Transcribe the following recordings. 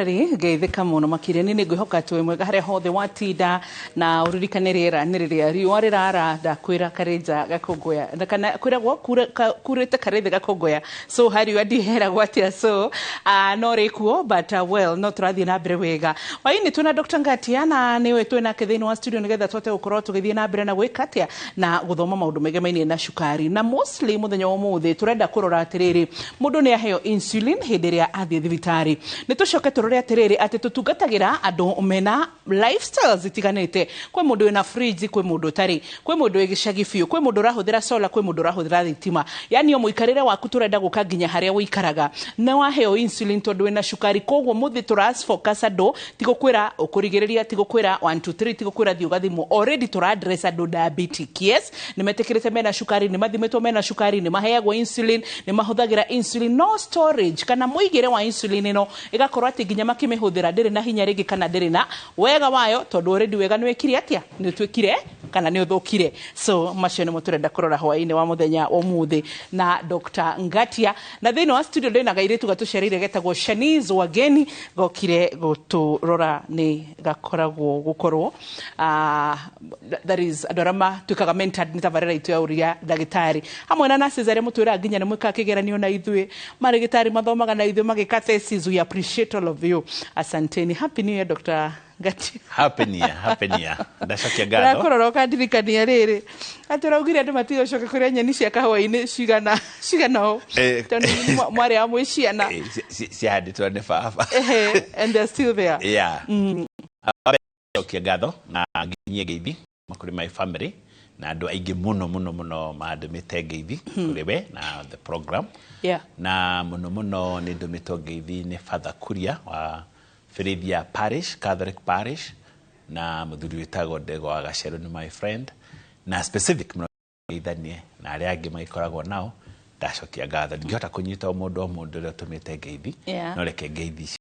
Mwĩroreri, ngeithĩka mũno makĩria. Nĩ ngwĩhoka atĩ wĩ mwega harĩa hothe watinda, na ũririkane rĩera nĩ rĩrĩa riũa rĩrara. Ndakwĩra karĩnja gakũngũya na kana kwĩragwo kurĩte karĩthĩ gakũngũya, so hariũa ndiheragwo atĩa, so no rĩkuo, but well, no tũrathiĩ na mbere wega. Hwaĩ-inĩ twĩna Dr. Ngatia, na nĩwe twĩ nake thĩinĩ wa studio nĩgetha tũhote gũkorwo tũgĩthiĩ na mbere na gwĩka atĩa, na gũthoma maũndũ megemainie na cukari. Na mostly mũthenya wa ũmũthĩ tũrenda kũrora atĩrĩrĩ, mũndũ nĩ aheo insulin hĩndĩ ĩrĩa athiĩ thibitarĩ. Nĩ tũcoke tũrore atĩrĩrĩ, atĩ tũtungatagĩra andũ mena lifestyles itiganĩte. Kwĩ mũndũ wĩna fridge, kwĩ mũndũ ũtarĩ, kwĩ mũndũ wĩ gĩcagi biũ, kwĩ mũndũ ũrahũthĩra solar, kwĩ mũndũ ũrahũthĩra thitima. Yani o mũikarĩre waku, tũrenda gũka nginya harĩa ũikaraga. Nĩ waheo insulin tondũ wĩna cukari, koguo mũthĩ tũra focus andũ, ti gũkwĩra ũkũrigĩrĩria, ti gũkwĩra 1 2 3, ti gũkwĩra thiĩ ũgathimwo. Already tũra address andũ diabetic. Yes, nĩ metĩkĩrĩte mena cukari, nĩ mathimĩtwo mena cukari, nĩ maheagwo insulin, nĩ mahũthagĩra insulin, no storage kana mũigĩre wa insulin ĩno ĩgakorwo atĩ nginya makĩmĩhũthĩra ndĩrĩ na hinya rĩngĩ, kana ndĩrĩ na wega wayo, tondũ already wega nĩ wĩkire atĩa, nĩ ũtuĩkire kana nĩ ũthũkire. So macio nĩmo tũrenda kũrora hwaĩ-inĩ wa mũthenya wa ũmũthĩ na Dr. Ngatia. Na thĩinĩ wa studio ndĩna gairĩtu gatũcereire getagwo Shanice Wageni, gokire gũtũrora. Nĩ gakoragwo gũkorwo that is andũ arĩa matuĩkaga mentored nĩ tabarĩra itũ ya ũria ndagĩtarĩ, hamwe na nurses arĩa mũtwĩraga nginya nĩ mwĩkaga kĩgeranio na ithuĩ, marĩgĩtarĩ mathomaga na ithuĩ magĩka thesis. We appreciate all of you, asanteni. Happy New Year, Dr. Ngatia. Happy New Year, Happy New Year. Ndacokia ngatho. Ndakũrora ũkandirikania rĩrĩ, atĩ ũraugire andũ matigocoka kũrĩa nyeni cia kahũa-inĩ cigana cigana ũũ, tondũ mwarĩ wa mwĩ ciana. Ciahandĩtwo nĩ baba. Ehe, and they're still there. Yeah. Cokia ngatho na nginyie ngeithi kũrĩ my family na andũ aingĩ mũno mũno mũno mandũmĩte ngeithi kũrĩ we na the program. Na mũno mũno nĩ ndũmĩtwo ngeithi nĩ Father Kuria wa Birithia Parish, Catholic Parish, na mũthuri wĩtagwo Ndego wa Gacerũ nĩ my friend, na specific mũno ngeithanie na arĩa angĩ magĩkoragwo nao. Ndacokia ngatho, ndingĩhota kũnyita o mũndũ o mũndũ ũrĩa ũtũmĩte ngeithi, no reke ngeithi ici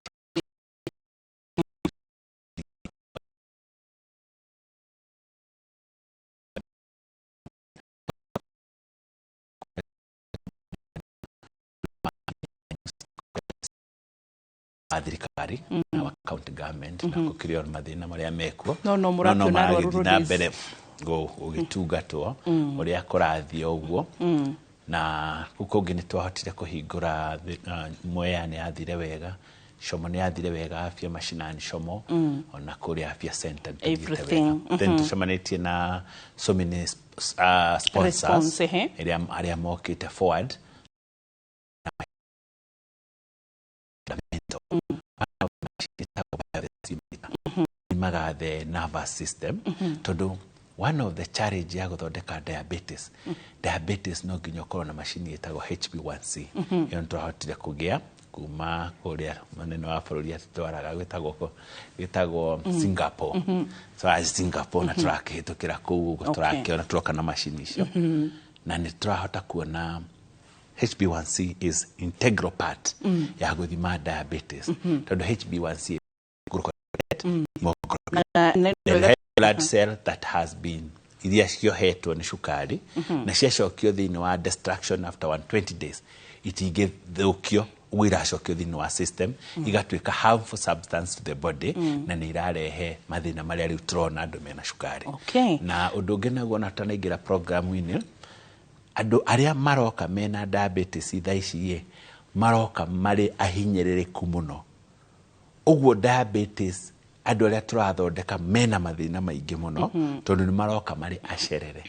wa thirikari na wa county government na gũkĩrĩ o mathĩna marĩa mekuo. No mũrakĩona arwaru maragĩthiĩ na roadies. mbere gũgĩtungatwo ũrĩa kũrathiĩ ũguo. Na kũu kũngĩ nĩ twahotire kũhingũra Mwea nĩ yathire wega, Como nĩ yathire wega, afya mashinani Como, ona kũrĩa afya center nĩ tũthiĩte Everything. wega. Then tũcemanĩtie na so many sponsors Response, ehe. arĩa mokĩte forward na mental imaga the nervous system, tondũ one of the challenge ya gũthondeka diabetes no nginya ũkorwo na macini ĩtagwo HB1C. Ĩyo nĩ twahotire kũgĩa kuma kũrĩa mũnene wa bũrũri atũtwaraga gwĩtagwo Singapore. So Singapore na tũrakĩhĩtũkĩra kũu ũguo, tũrakĩona tũroka na macini icio na nĩ tũrahota kuona HB1C is integral part ya gũthima diabetes, tondũ HB1C hemoglobin, the red blood cell that has been iria ciohetwo nĩ cukari na ciacokio thĩinĩ wa destruction after 120 days itingĩthũkio, ũguo iracokio thĩinĩ wa system igatuĩka harmful substance to the body, na nĩ irarehe mathĩna marĩa rĩu tũrona andũ mena cukari. Na ũndũ ũngĩ naguo, ona tũtanaingĩra programu-inĩ, andũ arĩa maroka mena diabetes thaa ici ĩ maroka marĩ ahinyĩrĩrĩku mũno. Ũguo diabetes andũ arĩa tũrathondeka mena mathĩna maingĩ mũno, tondũ nĩ maroka marĩ acerere,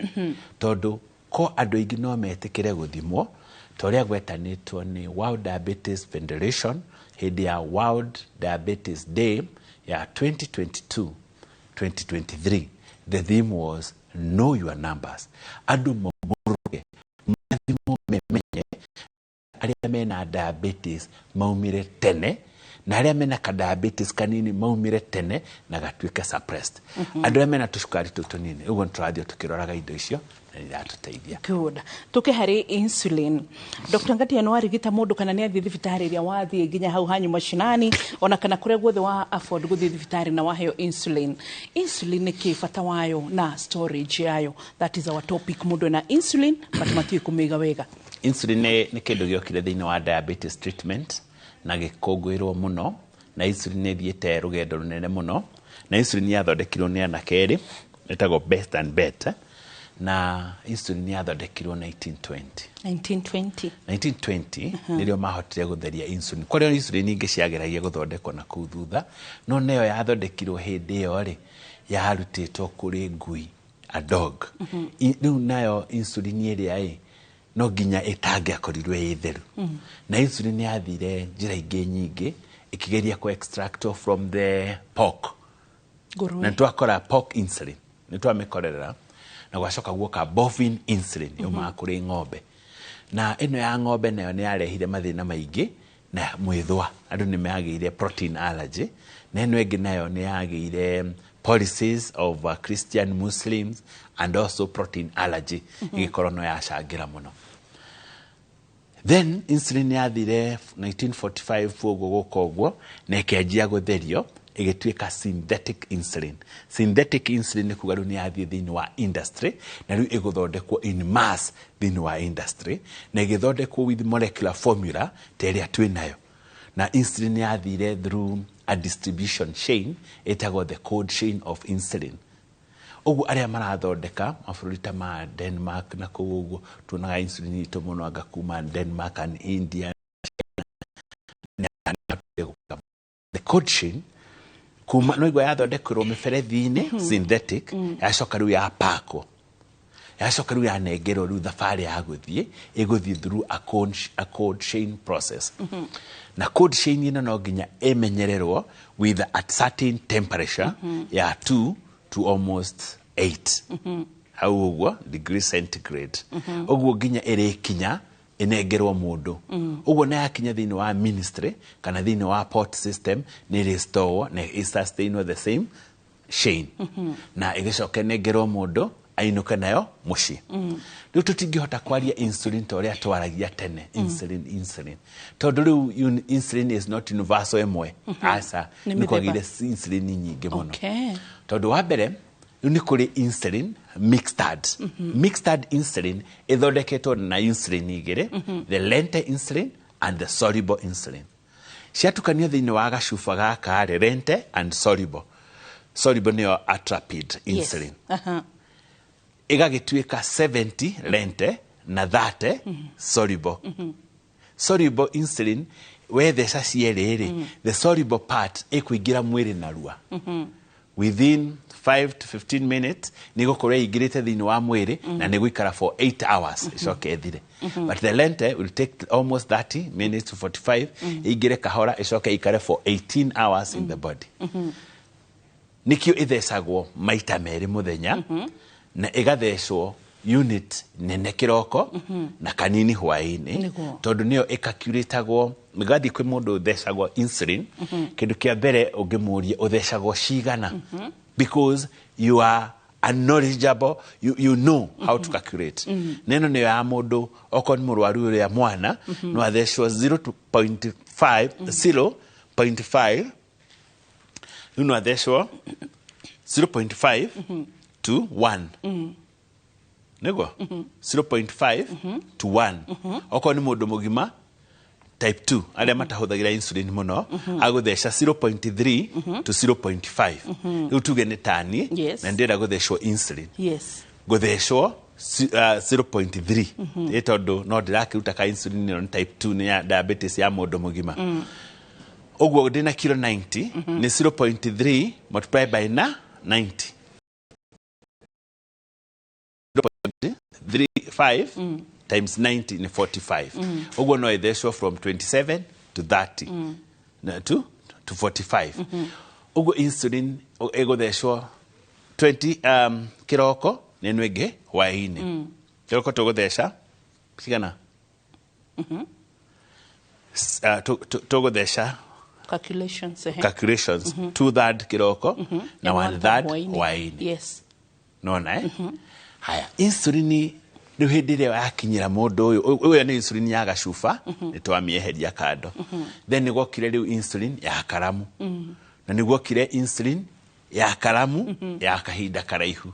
tondũ ko andũ aingĩ no metĩkĩre gũthimwo ta ũrĩa gwetanĩtwo nĩ World Diabetes Federation hĩndĩ ya World Diabetes Day ya 2022 2023. The theme was "Know your numbers". Andũ maumũrũke mathimwo, memenye arĩa mena diabetes maumire tene, na arĩa mena ka diabetes kanini maumire tene na gatuĩke suppressed, andũ arĩa mena tũcukari tũu tũnini. Ũguo nĩ tũrathiĩ tũkĩroraga indo icio na nĩ iratũteithia. Good. Tuke harĩ insulin. Dr. Ngatia, nĩ warigita mũndũ kana nĩ athiĩ thibitarĩ ĩrĩa wathiĩ nginya hau hanyu mashinani, ona kana kũrĩa guothe wa afford gũthiĩ thibitarĩ, na waheo insulin. Insulin nĩ kĩ, bata wayo na storage yayo? That is our topic. Mũndũ ena insulin but matiũĩ kũmĩiga wega. Insulin nĩ kĩndũ gĩokire thĩinĩ wa diabetes treatment na gĩkũngũĩrwo mũno. Na insulin nĩ ĩthiĩte rũgendo rũnene mũno, na insulin yathondekirwo nĩ anake erĩ ĩtagwo Best and Bet, na insulin yathondekirwo 1920. 1920. 1920 nĩrĩo mahotire gũtheria insulin. Kũrĩ insulin ingĩ ciageragia gũthondekwo na kũu thutha, no nayo yathondekirwo hĩndĩ ĩyo rĩ, yarutĩtwo kũrĩ ngui, a dog. Rĩu nayo insulin ĩrĩa ĩ no nginya ĩtangĩakorirwo ĩ theru, na insulin yathire njĩra ingĩ nyingĩ ĩkĩgeria kũ extract from the pork. Ngũrwe. Na nĩtwakora pork insulin, nĩtwamĩkorerera, na gwacoka guoka bovine insulin yumaga kũrĩ ng'ombe, na ĩno ya ng'ombe nayo nĩ yarehire mathĩna maingĩ na mwĩthwa, andũ nĩ magĩire protein allergy, na ĩno ĩngĩ nayo nĩ yagĩire policies of Christian Muslims and also protein allergy ĩgĩkorwo no yacangĩra mũno. Then insulin yathire 1945 ũguo gũka ũguo na ĩkĩanjia gũtherio ĩgĩtuĩka synthetic insulin. Synthetic insulin nĩ kuga rĩu nĩ yathiĩ thĩinĩ wa industry, na rĩu ĩgũthondekwo in mass thĩinĩ wa industry, na ĩgĩthondekwo with molecular formula ta ĩrĩa twĩ nayo. Na insulin yathire through a distribution chain ĩtagwo the cold chain of insulin. Ũguo arĩa marathondeka mabũrũri ta ma Denmark na kũu ũguo tuonaga insulin itũ mũno anga kuma Denmark and India, the cold chain kuma no igua yathondekerwo mĩberethi-inĩ synthetic, yacoka rĩu yapakwo, yacoka rĩu yanengerwo rĩu thabarĩ ya gũthiĩ, ĩgũthiĩ through a cold chain process, na cold chain ĩno no nginya ĩmenyererwo with a certain temperature ya 2 to almost 8 hau ũguo degree centigrade, ũguo nginya ĩrĩkinya ĩnengerwo mũndũ ũguo. Na yakinya thĩinĩ wa ministry kana thĩinĩ wa port system, nĩ ĩrĩ na ĩ the same chain na ĩgĩcoka ĩnengerwo mũndũ ainũke nayo mũciĩ. Rĩu tũtingĩhota kwaria insulin ta ũrĩa twaragia tene, insulin, insulin, tondũ rĩu insulin is not universal ĩmwe, aca. Nĩ nĩ mĩthemba. Kwagĩire insulin nyingĩ mũno. Tondũ wa mbere rĩu nĩ kũrĩ insulin mixed. Mixed insulin ĩthondeketwo na insulin igĩrĩ, the lente insulin and the soluble insulin, ciatukanio thĩinĩ wa gacuba gaka rĩ, lente and soluble. Soluble nĩyo Actrapid insulin. Ĩgagĩtuĩka 70 lente na 30 soluble. Soluble insulin wetheca cierĩ rĩ, the soluble part ĩkũingĩra mwĩrĩ narua, within 5 to 15 minutes nĩ gũkorwo ĩingĩrĩte thĩinĩ wa mwĩrĩ na nĩ gũikara for 8 hours ĩcoke ĩthire, but the lente will take almost 30 minutes to 45 ĩingĩre kahora, ĩcoke ĩikare for 18 hours in the body. Nĩkĩo ĩthecagwo maita merĩ mũthenya, na ĩgathecwo unit nene kĩroko na kanini hwaĩ-inĩ. Tondũ nĩyo ĩkacuratagwo. Gathiĩ kwĩ mũndũ ũthecagwo insulin, kĩndũ kĩa mbere ũngĩmũria, ũthecagwo cigana? Because you are knowledgeable, you know how to calculate. Na ĩno nĩyo ya mũndũ okorwo nĩ mũrwaru ũrĩa mwana no athecwo 0.5, 0.5, rĩu no athecwo 0.5 to 1, nĩguo 0.5 to 1. Okorwo nĩ mũndũ mũgima type 2, arĩa matahũthagĩra insulin mũno, agũtheca 0.3 to 0.5. Rĩu tuge nĩ tani na ndĩrenda gũthecwo insulin, gũthecwo 0.3, ĩ tondũ no ndĩrakĩruta ka insulin ĩno nĩ type 2, nĩ ya diabetes ya mũndũ mũgima. Ũguo ndĩna kilo 90, nĩ 0.3 multiply by na 90, 0.35 times 90 nĩ 45. Ũguo no ĩthecwo from 27 to 30 na to 45. Ũguo insulin ĩgũthecwo 20 kĩroko na ĩno ĩngĩ hwaĩ-inĩ. Kĩroko tũgũtheca cigana? Tũgũtheca Calculations, ehe. Calculations, two third kĩroko na And one third hwaĩ-inĩ. Hwaĩ-inĩ. Nona, eh? Haya, insulin rĩu hĩndĩ ĩrĩa yakinyĩra mũndũ ũyũ, ũyũ nĩ insulin ya gacuba, nĩ twamĩeheria kando. Then nĩ gwokire rĩu insulin ya karamu, na nĩ gwokire insulin ya karamu ya kahinda karaihu,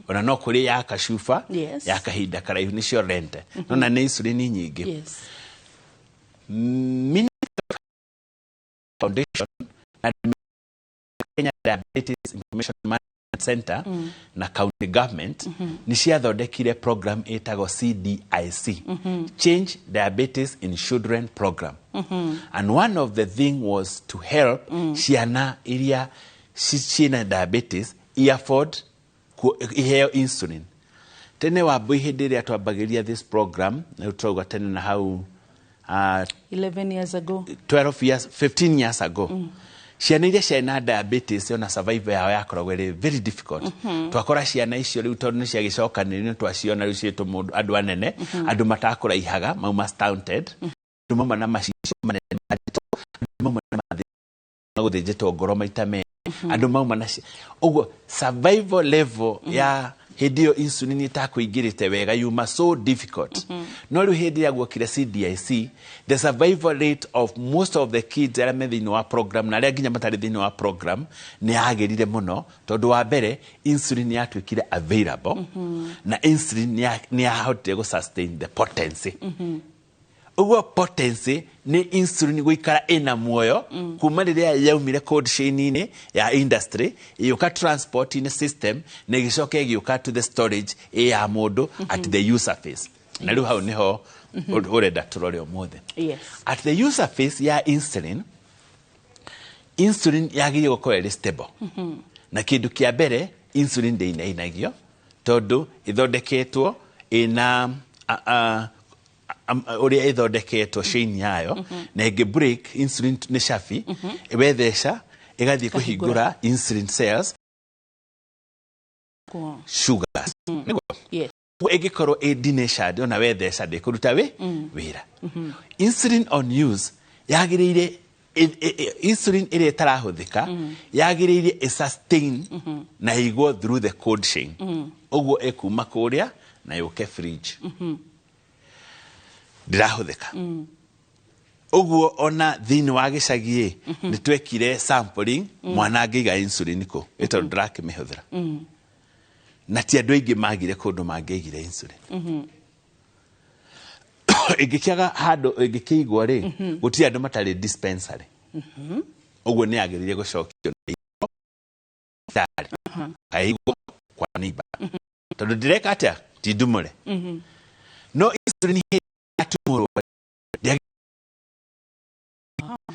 ona no kũrĩ ya kacuba ya kahinda karaihu, nĩcio lente. Nona nĩ insulin nyingĩ. Ministry of Foundation Na Kenya Diabetes Information Management Center na county government nĩ ciathondekire program ĩtagwo CDIC, Change Diabetes in Children Program, and one of the thing was to help ciana iria ciĩna diabetes i afford iheo insulin. Tene Wambui, hĩndĩ ĩrĩa twambagĩria this program, rĩu tũrauga tene na hau 11 years ago. 12 years, 15 years ago, ciana iria ciarĩ na diabetes, ona survival yao yakoragwo ĩrĩ very difficult. Twakora ciana icio rĩu, tondũ nĩ ciagĩcokanĩrĩrio, twaciona rĩu ciĩtwo mũndũ andũ anene, andũ matakũraihaga, mauma stunted, andũ mauma na macicio manene maritũ, andũ mauma na mathĩna gũthĩnjĩtwo ngoro maita merĩ, andũ mauma na ũguo survival level ya hĩndĩ ĩyo insulin ĩtakũingĩrĩte wega yuma so difficult. No rĩu hĩndĩ ĩrĩa guokire CDIC, the survival rate of most of the kids arĩa me thĩinĩ wa program na arĩa nginya matarĩ thĩinĩ wa program nĩ yagĩrire mũno, tondũ wa mbere insulin yatuĩkire available na insulin nĩ yahotire gũ sustain the potency. Ũguo potency nĩ insulin gũikara ĩna muoyo kuma rĩrĩa yaumire cold chain-inĩ ya industry, ĩgĩũka transport-inĩ system, na ĩgĩcoka ĩgĩũka to the storage ĩ ya mũndũ at the user phase. Na rĩu hau nĩho ũrenda tũrore ũmũthĩ. At the user phase ya insulin, insulin yagĩrĩire gũkorwo ĩrĩ stable. Na kĩndũ kĩa mbere, insulin ndĩinainagio, tondũ ĩthondeketwo ĩna ũrĩa ĩthondeketwo chain yayo, na ĩngĩ break, insulin nĩ cabi wetheca ĩgathiĩ kũhingũra insulin cells sugars. Nĩguo? Yes. Ũguo ĩngĩkorwo ĩ denatured, ona wetheca ndĩkũruta wĩra. Insulin on use yagĩrĩire insulin ĩrĩa ĩtarahũthĩka yagĩrĩire ĩ sustain na ĩigwo through the cold chain. Ũguo ĩkuma kũrĩa na yũke fridge ndĩrahũthĩka. Ũguo ona thĩinĩ wa gĩcagi ĩ nĩ twekire sampling, mwana angĩiga insulin kũ ĩ tondũ ndĩrakĩmĩhũthĩra, na ti andũ aingĩ magire kũndũ mangĩigire insulin. Ĩngĩkĩaga handũ ĩngĩkĩigwo rĩ, gũtirĩ andũ matarĩ dispensary. Ũguo nĩ yagĩrĩire gũcokio na ĩigwo thibitarĩ, aigwo kwa neighbor, tondũ ndĩreka atĩa, ti ndumũre. No insulin hĩndĩ yatumũrwo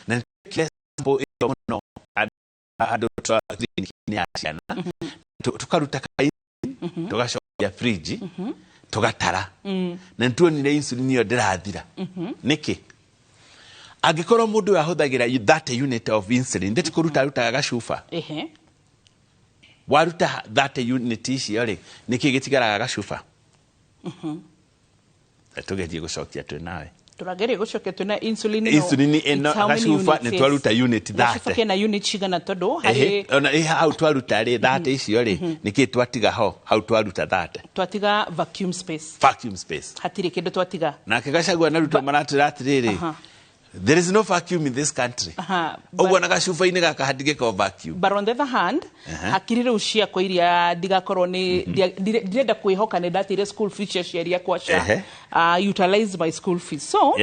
na nĩtwekire sample ĩyo mũno handũ clinic-inĩ ya ciana, tũkaruta ka insulin, tũgacokia fridge, tũgatara, na nĩtuonire insulin ĩyo ndĩrathira. Nĩkĩ? Angĩkorwo mũndũ ũyũ ahũthagĩra 30 unit of insulin, ndĩti kũruta arutaga gacuba, waruta 30 unit icio rĩ, nĩkĩ gĩtigaraga gacuba? Tũgerie gũcokia twĩ nawe. Tũrageria gũcokia twĩna insulin ĩno. Insulin ĩno It's how many gacuba units? nĩ twaruta unit Gacuba 30. Kena unit cigana? Tondũ Ehe, harĩ ona ĩ hau twaruta rĩ, 30 icio rĩ, nĩkĩ twatiga ho hau twaruta 30? Twatiga vacuum space. Vacuum space. Hatirĩ kĩndũ twatiga. Nake Gachagua na Ruto maratwĩra atĩrĩrĩ, there is no vacuum in this country. Ũguo na gacuba-inĩ gaka hatingĩkorwo vacuum. But on the other hand, hakiri rĩu ciakwa iria ndigakorwo nĩ ndirenda kwĩhoka nĩ ndateire school fees cia aciari akwa cia utilize my school fees, so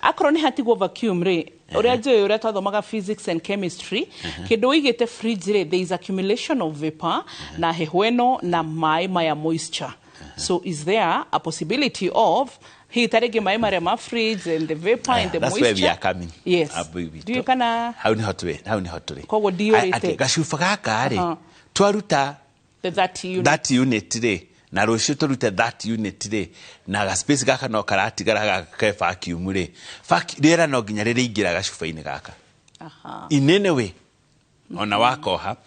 akorwo nĩ hatigwo vacuum rĩ, ũrĩa njũĩ ũrĩa twathomaga physics and chemistry, kĩndũ ũigĩte fridge rĩ, there is accumulation of vapor na heho ĩno na maĩ maya, moisture. So is there a possibility of hihi ta rĩngĩ maĩ marĩa ma fridge and the vapor and the That's moisture? where we are coming. Yes. Abu witũ. Ndiũĩ kana Hau niho twĩ, hau niho tũrĩ. Koguo ndiyũrĩte. Atĩ gacuba gaka rĩ, twaruta the 30 unit. That unit rĩ, na rũciũ tũrute that unit rĩ, na ga space gaka no karatigara gaka ke vacuum rĩ, rĩera no nginya rĩrĩingĩra gacuba-inĩ gaka in any way ona wakoha.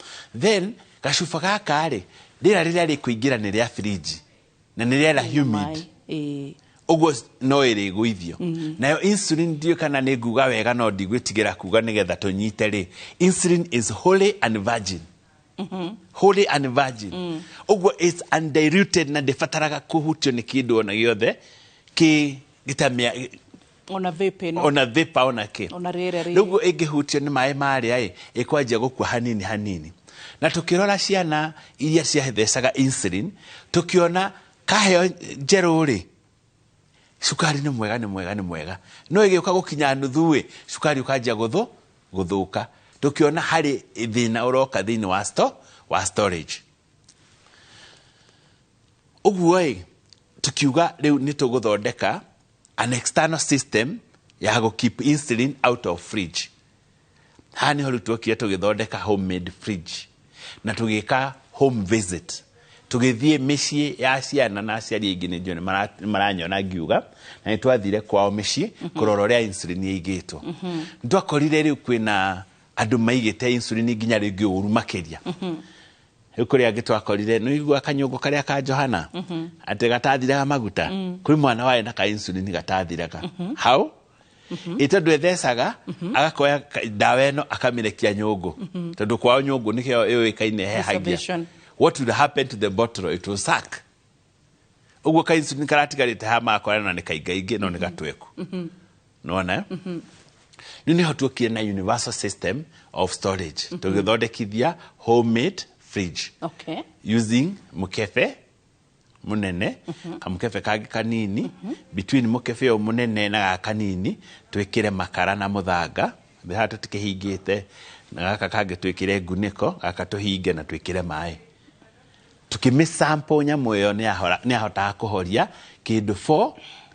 Then gacuba gaka rĩ, rĩera rĩrĩa rĩkũingĩra nĩ rĩa fridge na nĩ rĩera humid. Maĩ. Ĩĩ. Ũguo no ĩrĩgũithio nayo insulin. Ndiũĩ kana nĩ nguga wega, no ndigwĩtigĩra kuga nĩgetha tũnyite rĩ, insulin is wholly and virgin, wholly and virgin. Ũguo it's undiluted na ndĩbataraga kũhutio nĩ kĩndũ ona gĩothe kĩ gĩtamĩa. Ona vape ĩno. Ona vapor, ona kĩ. Ona rĩera rĩ. Rĩu ũguo ĩngĩhutio nĩ maĩ marĩa ĩ, ĩkwanjia gũkua hanini hanini. Na tũkĩrora ciana iria ciathecaga insulin, tũkĩona kaheo njerũ rĩ, cukari nĩ mwega, nĩ mwega, nĩ mwega, no ĩgĩũka gũkinya nuthu ĩ, cukari ũkanjia gũthũka. Tukiona harĩ thĩna ũroka thĩinĩ wa store wa storage. Ũguo ĩ, tukiuga rĩu nĩ tũgũthondeka an external system ya gũ keep insulin out of fridge. Haha nĩho rĩu tuokire tũgĩthondeka homemade fridge na tũgĩka home visit, tũgĩthiĩ mĩciĩ ya ciana na aciari aingĩ nĩ njũĩ nĩ maranyona ngiuga, na nĩ twathire kwao mĩciĩ kũrora ũrĩa insulin ĩigĩtwo. Nĩ twakorire rĩu kwĩna andũ maigĩte insulin nginya rĩngĩ ũru makĩria. Rĩu kũrĩ angĩ twakorire, nĩ ũigua kanyũngũ karĩa ka Johana atĩ gatathiraga maguta, kwĩ mwana warĩ na ka insulin gatathiraga hau ĩ, tondũ ethecaga agakoya ndawa ĩno akamĩrekia nyũngũ, tondũ kwao nyũngũ nĩkĩo ĩũĩkaine hehagia. Preservation. What will happen to the bottle? It will suck. Ũguo ka insulin karatigarĩte haha magakorana nĩ kaingaingĩ no nĩ gatweku. Nĩwona, rĩu nĩho tuokire na universal system of storage, tũgĩthondekithia homemade fridge using mũkebe mũnene, kamũkebe kangĩ kanini, between mũkebe ũyũ mũnene na gaka kanini twĩkĩre makara na mũthanga haha tũtikĩhingĩte, na gaka kangĩ twĩkĩre ngunĩko, gaka tũhinge na twĩkĩre maĩ. Tukĩmĩ sample nyamũ ĩyo nĩ yahotaga kũhoria kĩndũ 4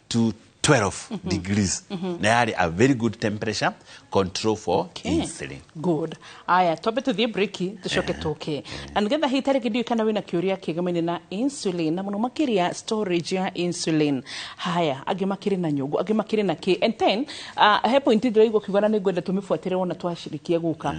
to 12 degrees, na yarĩ a very good temperature control for insulin. Good. Aya, twambe tuthiĩ break, tucoke tũke na nĩgetha hihi tarĩngĩ ndiũĩ kana wĩna kĩũria kĩgemaine na insulin na mũno makĩria storage ya insulin. Haya, angĩ makĩrĩ na nyũngũ, angĩ makĩrĩ na kĩ, and then he point ndĩraigua kiuga na nĩngwenda tũmĩbuatĩre wona twacirikia gũka.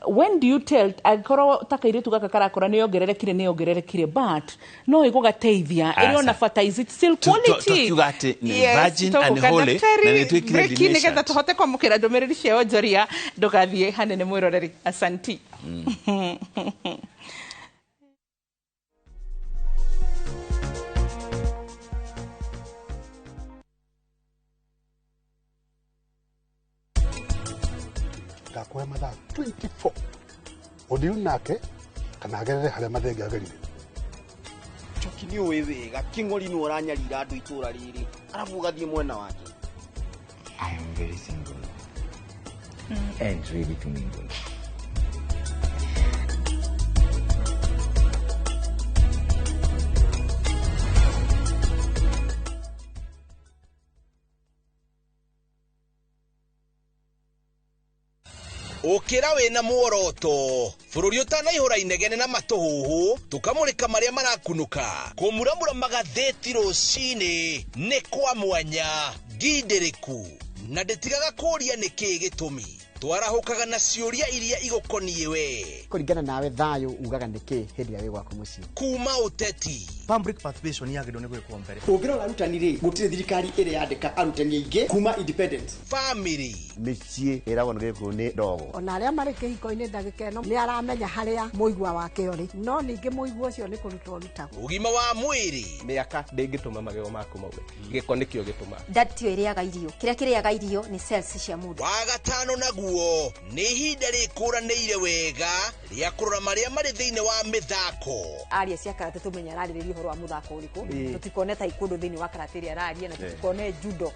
When do you tell, angĩkorwo ta kairĩtu gaka karakora nĩ yongererekire, nĩ yongererekire, but no ĩgũgateithia ĩrĩ ona Aca. bata, is it still quality? Tũkiuga atĩ nĩ virgin and tũgũka holy, na daktari, nĩ twĩkire break nĩgetha denatured. tũhote kwamũkĩra ndũmĩrĩri cia onjoria. Ndũgathiĩ hanene, mwĩroreri, asanti. Ndakũhe mathaa 24 ũthiũ nake kana agerere harĩa mathenge agerire. Njoki, nĩ ũĩ wega kĩng'ori nĩ ũranyarira andũ itũra rĩrĩ, arabu ũgathiĩ mwena wake. I am very single and ready to mingle. Ũkĩra wĩna muoroto bũrũri ũtanaihũra inegene na matũhũhũ, tũkamũrĩka marĩa marakunũka, kũmuramura magathĩti rũcinĩ nĩ kwa mwanya ngindĩrĩku na ndĩtigaga kũũria nĩkĩĩ gĩtũmi twarahũkaga na ciũria iria igũkoniĩ we. Kũringana nawe, thayũ ugaga nĩkĩ hĩndĩ ĩrĩa wĩ gwaku mũciĩ? Kuma ũteti, public participation yagĩrĩirwo nĩ gwĩkwo mbere. Ũngĩrora arutani rĩ, gũtirĩ thirikari ĩrĩ yandĩka arutani aingĩ kuma independence. Family, mĩciĩ ĩragwo nĩ gĩkũyũ nĩ ndogo. Ona arĩa marĩ kĩhiko-inĩ ndagĩka ĩno nĩ aramenya harĩa mũigua wake ũrĩ, no ningĩ mũigua ũcio nĩ kũrutwo ũrutagwo. Ũgima wa mwĩrĩ, mĩaka ndĩngĩtũma magego maku maume, gĩko nĩkĩo gĩtũmaga. Ndatio ĩrĩaga irio, kĩrĩa kĩrĩaga irio nĩ cells cia mũndũ. Wa gatano naguo nĩ ihinda rĩkũranĩire wega rĩa kũrora marĩa marĩ thĩinĩ wa mĩthako. Aria cia karate, tũmenye ararĩrĩria ũhoro wa mũthako ũrĩkũ. Tũtikone taekwondo thĩinĩ wa karate ĩrĩa araria, na tũtikone judo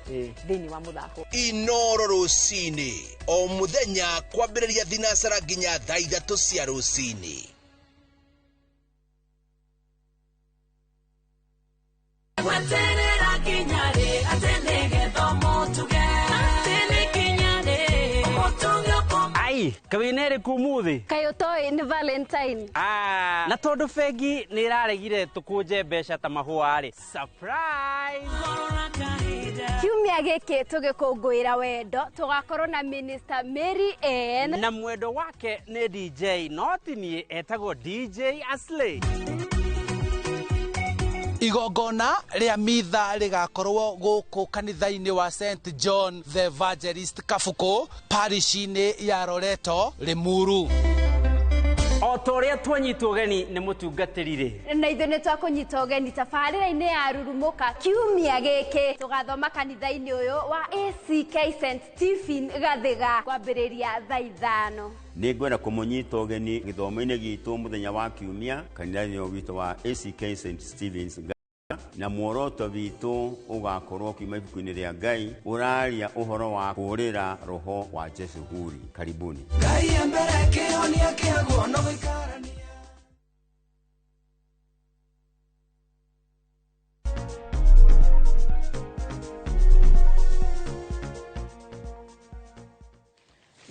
thĩinĩ wa mũthako. Inoro rũcinĩ o mũthenya kwambĩrĩria thinacara nginya thaa 3 cia rũcinĩ. Gweterera nginya rĩ atĩ nĩgetha ũmũtuge, atĩ nĩ nginya rĩ ũmũtuge? Ai, kawĩna ĩrĩkũ ũmũthĩ? Kaĩ ũtoĩ nĩ Valentine? Ah, na tondũ bengi nĩ ĩraregire tũkũnje mbeca ta mahũa rĩ, surprise! Kiumia gĩkĩ tũgĩkũngũĩra wendo tũgakorwo na Minister Mary Ann na mwendo wake nĩ DJ, no ti niĩ, etagwo DJ Asley. Igongona rĩa mitha rĩgakorwo gũkũ kanitha-inĩ wa St John the Evangelist, Kabuku, parish-inĩ ya Loreto, Limuru. O ta ũrĩa twanyitwo ũgeni nĩ mũtungatĩri rĩ, na ithuĩ nĩ twakũnyita ũgeni tabarĩra-inĩ ya Rurumũka kiumia gĩkĩ. Tũgathoma kanitha-inĩ ũyũ wa ACK St Stephen, Gathiga, kwambĩrĩria thaa 5. Nĩ ngwenda kũmũnyita ũgeni gĩthomo-inĩ gitũ mũthenya wa kiumia kanitha-inĩ witũ wa ACK St Stevens. Na muoroto witũ ũgakorwo kiuma ibuku-inĩ rĩa Ngai ũraria ũhoro wa kũũrĩra roho wa Jezebeli. Karibuni. Ngai mbere kĩhonia kĩagwo no gũikarania.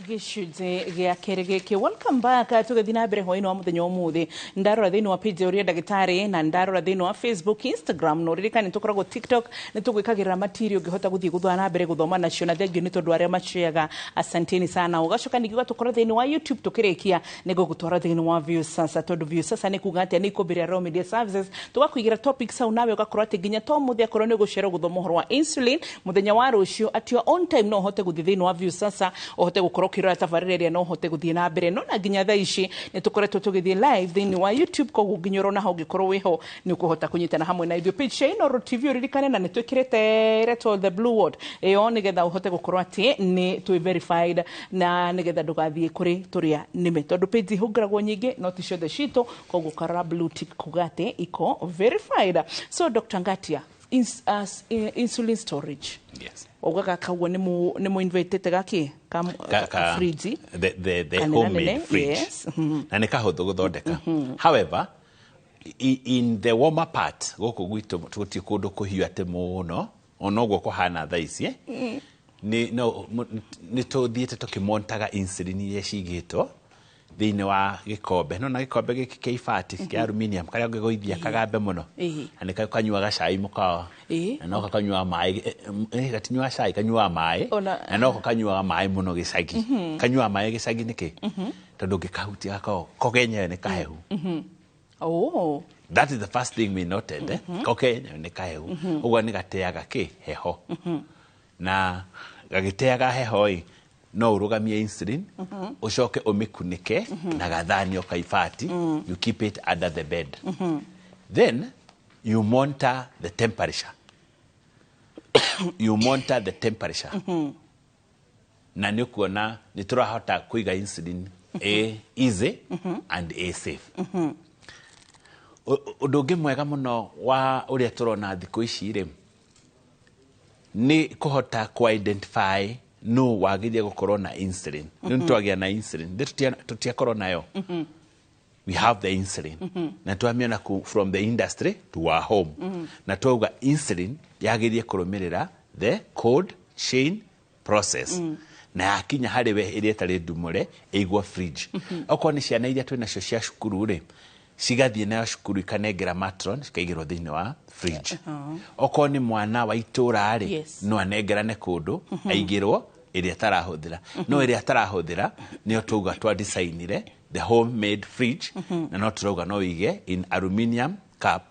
Gĩcunjĩ gĩa kerĩ gĩkĩ, welcome back. Tũgĩthiĩ na mbere hwaĩ-inĩ wa mũthenya ũmũthĩ, ndarora thĩinĩ wa page ya ũrĩa ndagĩtarĩ na ndarora thĩinĩ wa Facebook, Instagram, na ũririkane tũkoragwo TikTok, nĩ tũgwĩkagĩrĩra material ũngĩhota gũthiĩ gũthiĩ na mbere gũthoma nacio, na thengiũ nĩ tondũ arĩa maciaga, asanteni sana. Ũgacoka ningĩ ũgatũkora thĩinĩ wa YouTube. Tũkĩrĩkia nĩ ngũgũtwara thĩinĩ wa Viusasa, tondũ Viusasa nĩ kuga atĩa? Nĩ ikũmbĩ rĩa Royal Media Services. Tũgakũigĩra topics hau nawe ũgakorwo atĩ nginya to mũthĩ akorwo nĩ ũgũcererwo gũthoma ũhoro wa insulin, mũthenya wa rũciũ at your own time no ũhote gũthiĩ thĩinĩ wa Viusasa, ũhote gũkorwo ũkĩrora tabarĩra ĩrĩa no ũhote gũthiĩ na mbere. No na nginya thaa ici nĩ tũkoretwo tũgĩthiĩ live thĩinĩ wa YouTube, koguo nginya ũrona hau ũngĩkorwo wĩho nĩ ũkũhota kũnyitana hamwe na ithuĩ. Page cia Inooro TV, ũririkane na nĩ twĩkĩrĩte ĩretwo the blue word ĩyo nĩgetha ũhote gũkorwo atĩ nĩ twĩ verified na nĩgetha ndũgathiĩ kũrĩ tũrĩa nĩme, tondũ page ihũngĩragwo nyingĩ no ti ciothe citũ, koguo ũkarora blue tick kuga atĩ iko verified. So Dr. Ngatia, insulin storage. Yes. Waugaga kauguo nĩ mũ inventĩte gakĩ ka fridge. The Kanene homemade nene, fridge. Yes. Na nĩ kahũthũ gũthondeka. However, in the warmer part gũkũ gwitũ tũgũtirĩ kũndũ kũhiũ atĩ mũno ona ũguo kũhana thaa ici, eh? Nĩ no nĩ tũthiĩte tũkĩmontaga insulin iria cigĩtwo thĩinĩ wa gĩkombe, no na gĩkombe gĩkĩ kĩa ibati kĩa aluminium karĩa ũngĩgũithia kagambe mũno, na nĩ kanyuaga cai mũkawa, na noko kanyuaga maĩ, gatinyuaga cai, kanyuaga maĩ, na noko kanyuaga maĩ mũno gĩcagi. Kanyuaga maĩ gĩcagi nĩkĩ? Tondũ ũngĩkahutia gakoragwo ko kenyewe nĩ kahehu. Oh. That is the first thing we noted, eh? Ko kenyewe nĩ kahehu, ũguo nĩ gateaga kĩ heho, na gagĩteaga heho ĩ, no ũrũgamie insulin, ũcoke ũmĩkunĩke na gathanio ka ibati. You keep it under the bed, then you monitor the temperature, you monitor the temperature, na nĩ ũkuona nĩ tũrahota kũiga insulin ĩ easy and ĩ safe. Ũndũ ũngĩ mwega mũno wa ũrĩa tũrona thikũ ici rĩ, nĩ kũhota kũ identify no wagĩrĩire gũkorwo na insulin. Rĩu nĩ twagĩa na insulin. Thĩ tũtiakorwo nayo. We have the insulin na twamiona from the industry to our home, na twauga insulin yagĩrĩire kũrũmĩrĩra the cold chain process, na yakinya harĩ we ĩrĩa ĩtarĩ ndumũre ĩigwo fridge. Okorwo nĩ ciana iria twĩ nacio cia cukuru rĩ, cigathiĩ nayo cukuru ikanengera matron, cikaigĩrwo thĩinĩ wa fridge. Okorwo nĩ mwana wa itũra rĩ, no anengerane kũndũ aigĩrwo ĩrĩa atarahũthĩra. No ĩrĩa atarahũthĩra nĩyo twauga twa designire the homemade fridge, na no tũrauga no wĩige in aluminium cup,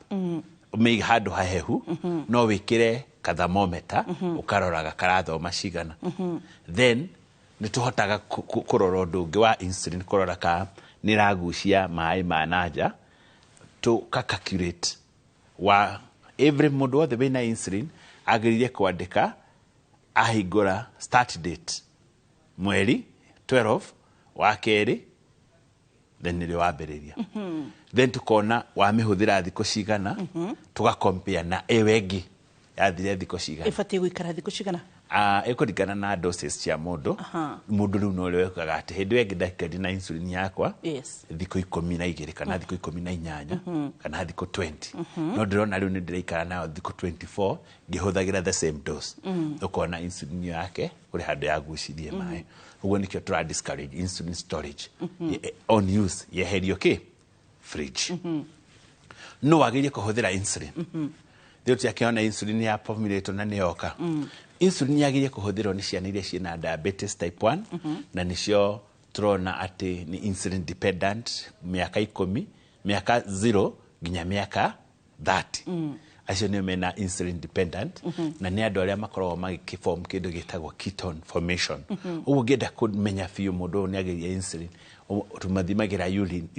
ũmĩige handũ hahehu, no wĩkĩre kathermometer ũkaroraga karathoma cigana. Then nĩ tũhotaga kũrora ũndũ ũngĩ wa insulin, kũrora ka nĩ ĩragucia maĩ ma nanja, tũka calculate wa every mũndũ wothe wĩna insulin agĩrĩire kwandĩka ahingũra start date, mweri 12 wa kerĩ, then nĩrĩo wambĩrĩria. Then tukona wamĩhũthĩra thikũ cigana, tũga compare na ĩyo ĩngĩ yathire thikũ cigana. Ĩbatiĩ gũikara thikũ cigana? Ah, ĩkũringana na doses cia mũndũ. Mũndũ rĩu no ũrĩa wekaga atĩ hĩndĩ ĩyo ĩngĩ ndakĩndi na insulin yakwa thikũ 12 kana thikũ 18 kana thikũ 20, no ndĩrona rĩu nĩ ndĩraikara nayo thikũ 24 ngĩhũthagĩra the same dose. Ũkona insulin ĩyo yake kũrĩ handũ yagucirie maĩ. Ũguo nĩkĩo tũra discourage insulin storage. On use yeherio kĩ fridge. No wagĩrĩire kũhũthĩra insulin? Rĩu tiakĩona insulin ya formulate na nĩyoka. Insulin yagĩrĩire kũhũthĩrwo nĩ ciana iria ciĩna diabetes type 1, na nĩcio tũrona atĩ nĩ insulin dependent, mĩaka 10, mĩaka 0 nginya mĩaka 30. Acio nĩo mena insulin dependent, na nĩ andũ arĩa makoragwo magĩkĩform kĩndũ gĩtagwo ketone formation. Ũguo ũngĩenda kũmenya biũ mũndũ ũyũ nĩ agĩrĩire insulin, tũmathimagĩra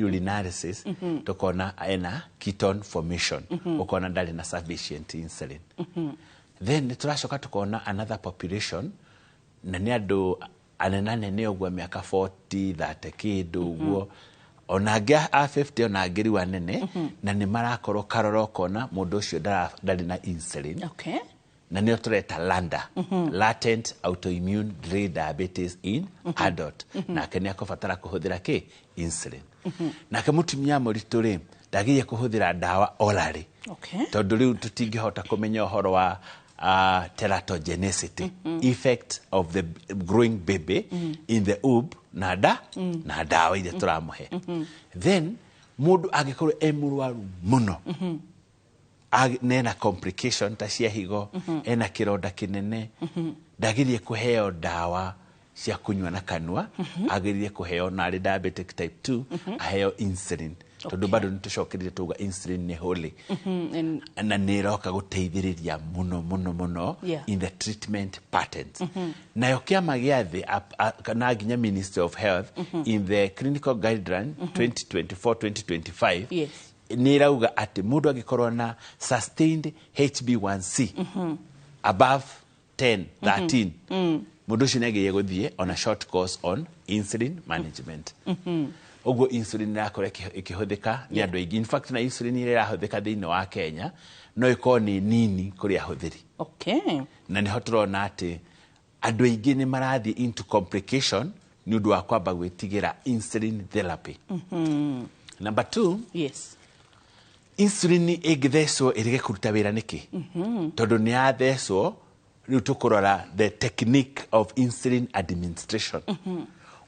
urinalysis, tũkona ena ketone formation, ũkona ndarĩ na sufficient insulin. Then nĩ tũracoka tũkona another population, na nĩ andũ anenanene ũguo, mĩaka 40, 30 kĩndũ ũguo. Ona angĩ a 50, ona angĩ rĩu anene, na nĩ marakorwo karora ũkona mũndũ ũcio ndarĩ na insulin. Na nĩyo tũreta LANDA, latent autoimmune delayed diabetes in adult. Nake nĩ akũbatara kũhũthĩra kĩ insulin. Nake mũtumia mũritũ rĩ, ndagĩrĩire kũhũthĩra ndawa orally, tondũ rĩu tũtingĩhota kũmenya ũhoro wa teratogenicity, effect of the growing baby in the womb na nda na ndawa iria tũramũhe. Then mũndũ angĩkorwo e mũrwaru mũno, nena complication ta cia higo, ena kĩronda kĩnene, ndagĩrĩire kũheo ndawa cia kũnyua na kanua, agĩrĩire kũheo, na arĩ diabetic type 2, aheo insulin, tondũ bado nĩ tũcokereire tuga insulin nĩ holy na nĩ ĩroka gũteithĩrĩria mũno mũno mũno in the treatment patterns. Nayo kĩama gĩa thĩ na nginya Ministry of Health in the clinical guideline 2024-2025 nĩ ĩrauga atĩ mũndũ angĩkorwo na sustained HbA1c above 10, 13, mũndũ ũcio nĩ agĩrĩire gũthiĩ on a short course on insulin management. Ũguo insulin ĩrakorwo ĩkĩhũthĩka nĩ andũ aingĩ. In fact, na insulin ĩrĩa ĩrahũthĩka thĩinĩ wa Kenya no ĩkorwo nĩ nini kũrĩ ahũthĩri. Na nĩho tũrona atĩ andũ aingĩ nĩ marathiĩ into complication nĩ ũndũ wa kwamba gwĩtigĩra insulin therapy. Number 2, insulin ĩngĩthecwo ĩrege kũruta wĩra nĩkĩ? Tondũ nĩ yathecwo, rĩu tũkũrora the technique of insulin administration.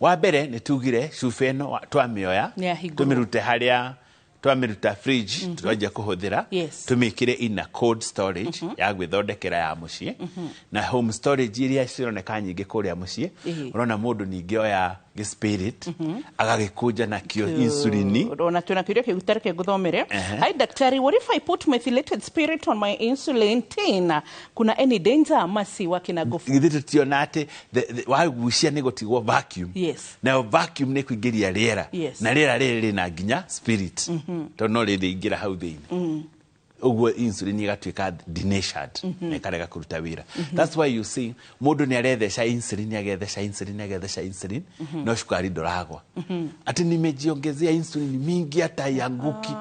Wa mbere nĩ tugire cuba ĩno twamĩoya, tũmĩrute harĩa twamĩruta fridge, twanjia kũhũthĩra, tũmĩkĩre in a cold storage ya gwĩthondekera ya mũciĩ. Na home storage iria cironeka nyingĩ kũrĩa mũciĩ, ũrona mũndũ ningĩ oya gĩspirit agagĩkũnja nakĩo insulin. Ona twĩna kĩũria kĩu tareke ngũthomere. Hi daktari, what if I put methylated spirit on my insulin tin? Kuna any danger masi wakina gofu? Githĩ tũtiona atĩ wagucia nĩ gũtigwo vacuum. Nayo vacuum nĩ kũingĩria rĩera. Na rĩera rĩrĩ rĩna nginya spirit, tondũ no rĩrĩ ingĩra hau thĩinĩ. Ũguo insulin ĩgatuĩka denatured na ĩkarega kũruta wĩra. That's why you see mũndũ nĩ aretheca insulin, agetheca insulin, agetheca insulin, no cukari ndũragwa. Atĩ nimejiongezea insulin mingi hata haianguki.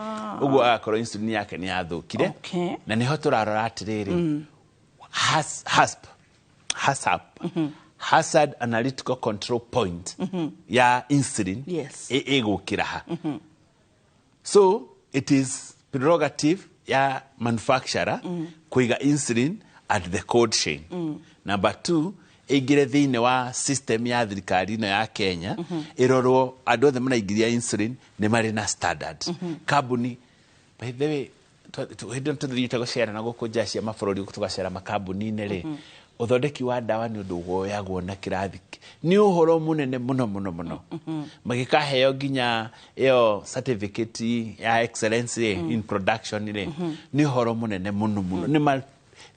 Ũguo agakorwo insulin yake nĩ yathũkire. Na nĩho tũrarora atĩrĩrĩ, HACCP, hazard analytical control point ya insulin ĩgũkĩra ha. So it is prerogative ya manufacturer kuiga insulin at the cold chain. Number 2, ĩingĩre thĩinĩ wa system ya thirikari ĩno ya Kenya, ĩrorwo andũ othe maraingĩria insulin nĩ marĩ na standard. Kambuni, by the way, hĩndĩ ĩno tũthiĩte gũcera na gũkũ nja cia mabũrũri, tũgacera makambuni-inĩ rĩ, ũthondeki wa ndawa nĩ ũndũ woyagwo na kĩrathi, nĩ ũhoro mũnene mũno mũno mũno. Magĩkaheo nginya ĩyo certificate ya excellence in production rĩ, nĩ ũhoro mũnene mũno mũno. Nĩ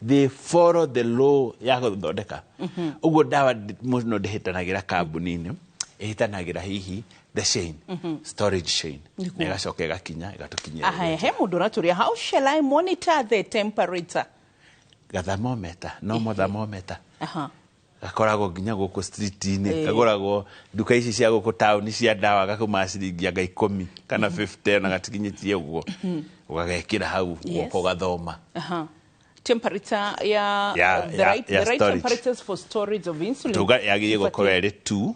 they follow the law ya gũthondeka. Ũguo ndawa mũno ndĩhĩtanagĩra kambuni-inĩ, ĩhĩtanagĩra hihi the chain, storage chain, na ĩgacoka ĩgakinya ĩgatũkinyĩra. He mũndũ ũratũria, how shall I monitor the temperature? Gathermometer, normal thermometer. Gakoragwo nginya gũkũ street-inĩ, kagũragwo nduka ici cia gũkũ taũni cia ndawa, gakauma ciringi anga 10 kana 50, na gatikinyĩtie ũguo. Ũgagekĩra hau ũgoka ũgathoma. Temperature ya the right temperatures for storage of insulin. Tuga yagĩrĩire gũkorwo ĩrĩ 2,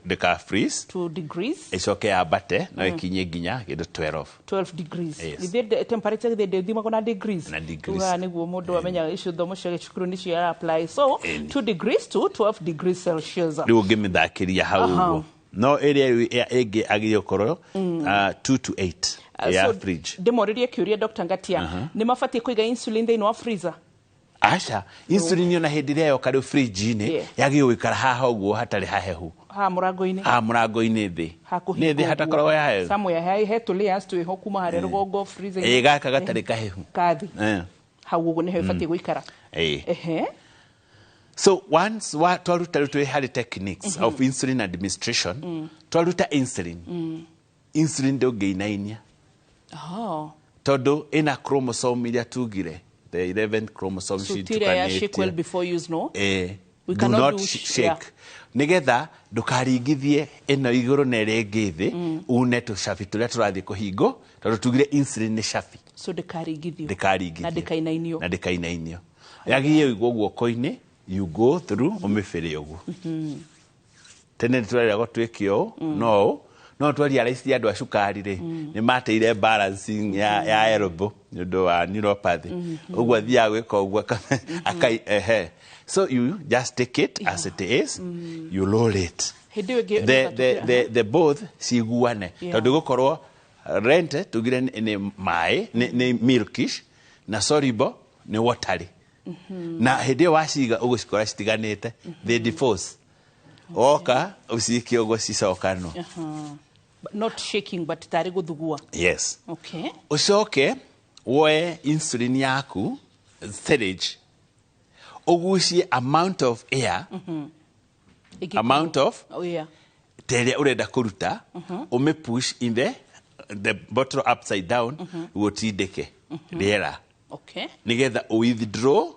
ndĩka freeze. 2 degrees. Ĩcoke yambate no ĩkinye nginya kĩndũ 12. 12 degrees. Githĩ temperature githĩ ndĩthimagwo na degrees. Na degrees. Tuga nĩguo mũndũ amenya icio thomo cia gĩcukuru nĩcio ara apply. So 2 degrees to 12 degrees Celsius. Rĩu ũngĩmĩthakĩria hau ũguo. No ĩrĩa ĩngĩ agĩrĩire gũkorwo 2 to 8. Ya fridge. Ndĩmũrĩrie kĩũria Dr. Ngatia, nĩ mabatiĩ kũiga insulin thĩinĩ wa freezer? Aca, insulin yona hĩndĩ ĩrĩa yoka rĩu fridge-inĩ, yagĩrĩirwo gũikara haha ũguo hatarĩ hahehu. Ha mũrango-inĩ. Ha mũrango-inĩ thĩ. Nĩ thĩ hatakoragwo hahehu. Somewhere he tũ layers twĩho kuma harĩa rũgongo freezer. Ĩ gaka gatarĩ kahehu. Kathi. Hau ũguo nĩho ĩbatiĩ gũikara. So once twaruta rĩu twĩ harĩ techniques of insulin administration, twaruta insulin. Insulin ndũngĩinainia. Tondũ ĩna chromosome iria tugire, the 11 chromosome so tira ya shake well before use, no? We Do cannot not do shake, yeah. nigetha ndukaringithie ĩno igũrũ na ĩrĩa ĩngĩ thĩ, une tũcabi tũrĩa tũrathiĩ kũhingwo, tondũ tugire insulin nĩ cabi. So ndĩkaringithio. Ndĩkaringithio. Na ndĩkainainio. Na ndĩkainainio. Yagĩrĩire ũigwo guoko-inĩ, you go through ũmĩbĩrĩ ũguo. Tene nĩ tũreragwo twĩke ũũ, no ũũ no twarealize andũ a cukari rĩ, nĩ mateire balancing ya elbow nĩ ũndũ wa neuropathy. Ũguo athiaga gwĩka ũguo ehe. So you just take it as it is, you roll it. Hĩndĩ ĩyo ĩngĩ The both ciguane, tondũ gũkorwo rente tugire nĩ maĩ, nĩ milkish, na soluble nĩ watery. Na hĩndĩ ĩyo waciga ũgũcikora citiganĩte, they divorce. Woka ũcikie ũguo cicokanwo. Aha. But not shaking, but tarĩ gũthugua. Yes. Okay. Ũcoke woe insulin yaku syringe, ũgucie amount of air, amount of Oh, yeah. ta ĩrĩa ũrenda kũruta, ũmĩ push in the bottle upside down, gũtindĩke rĩera, nĩgetha ũ withdraw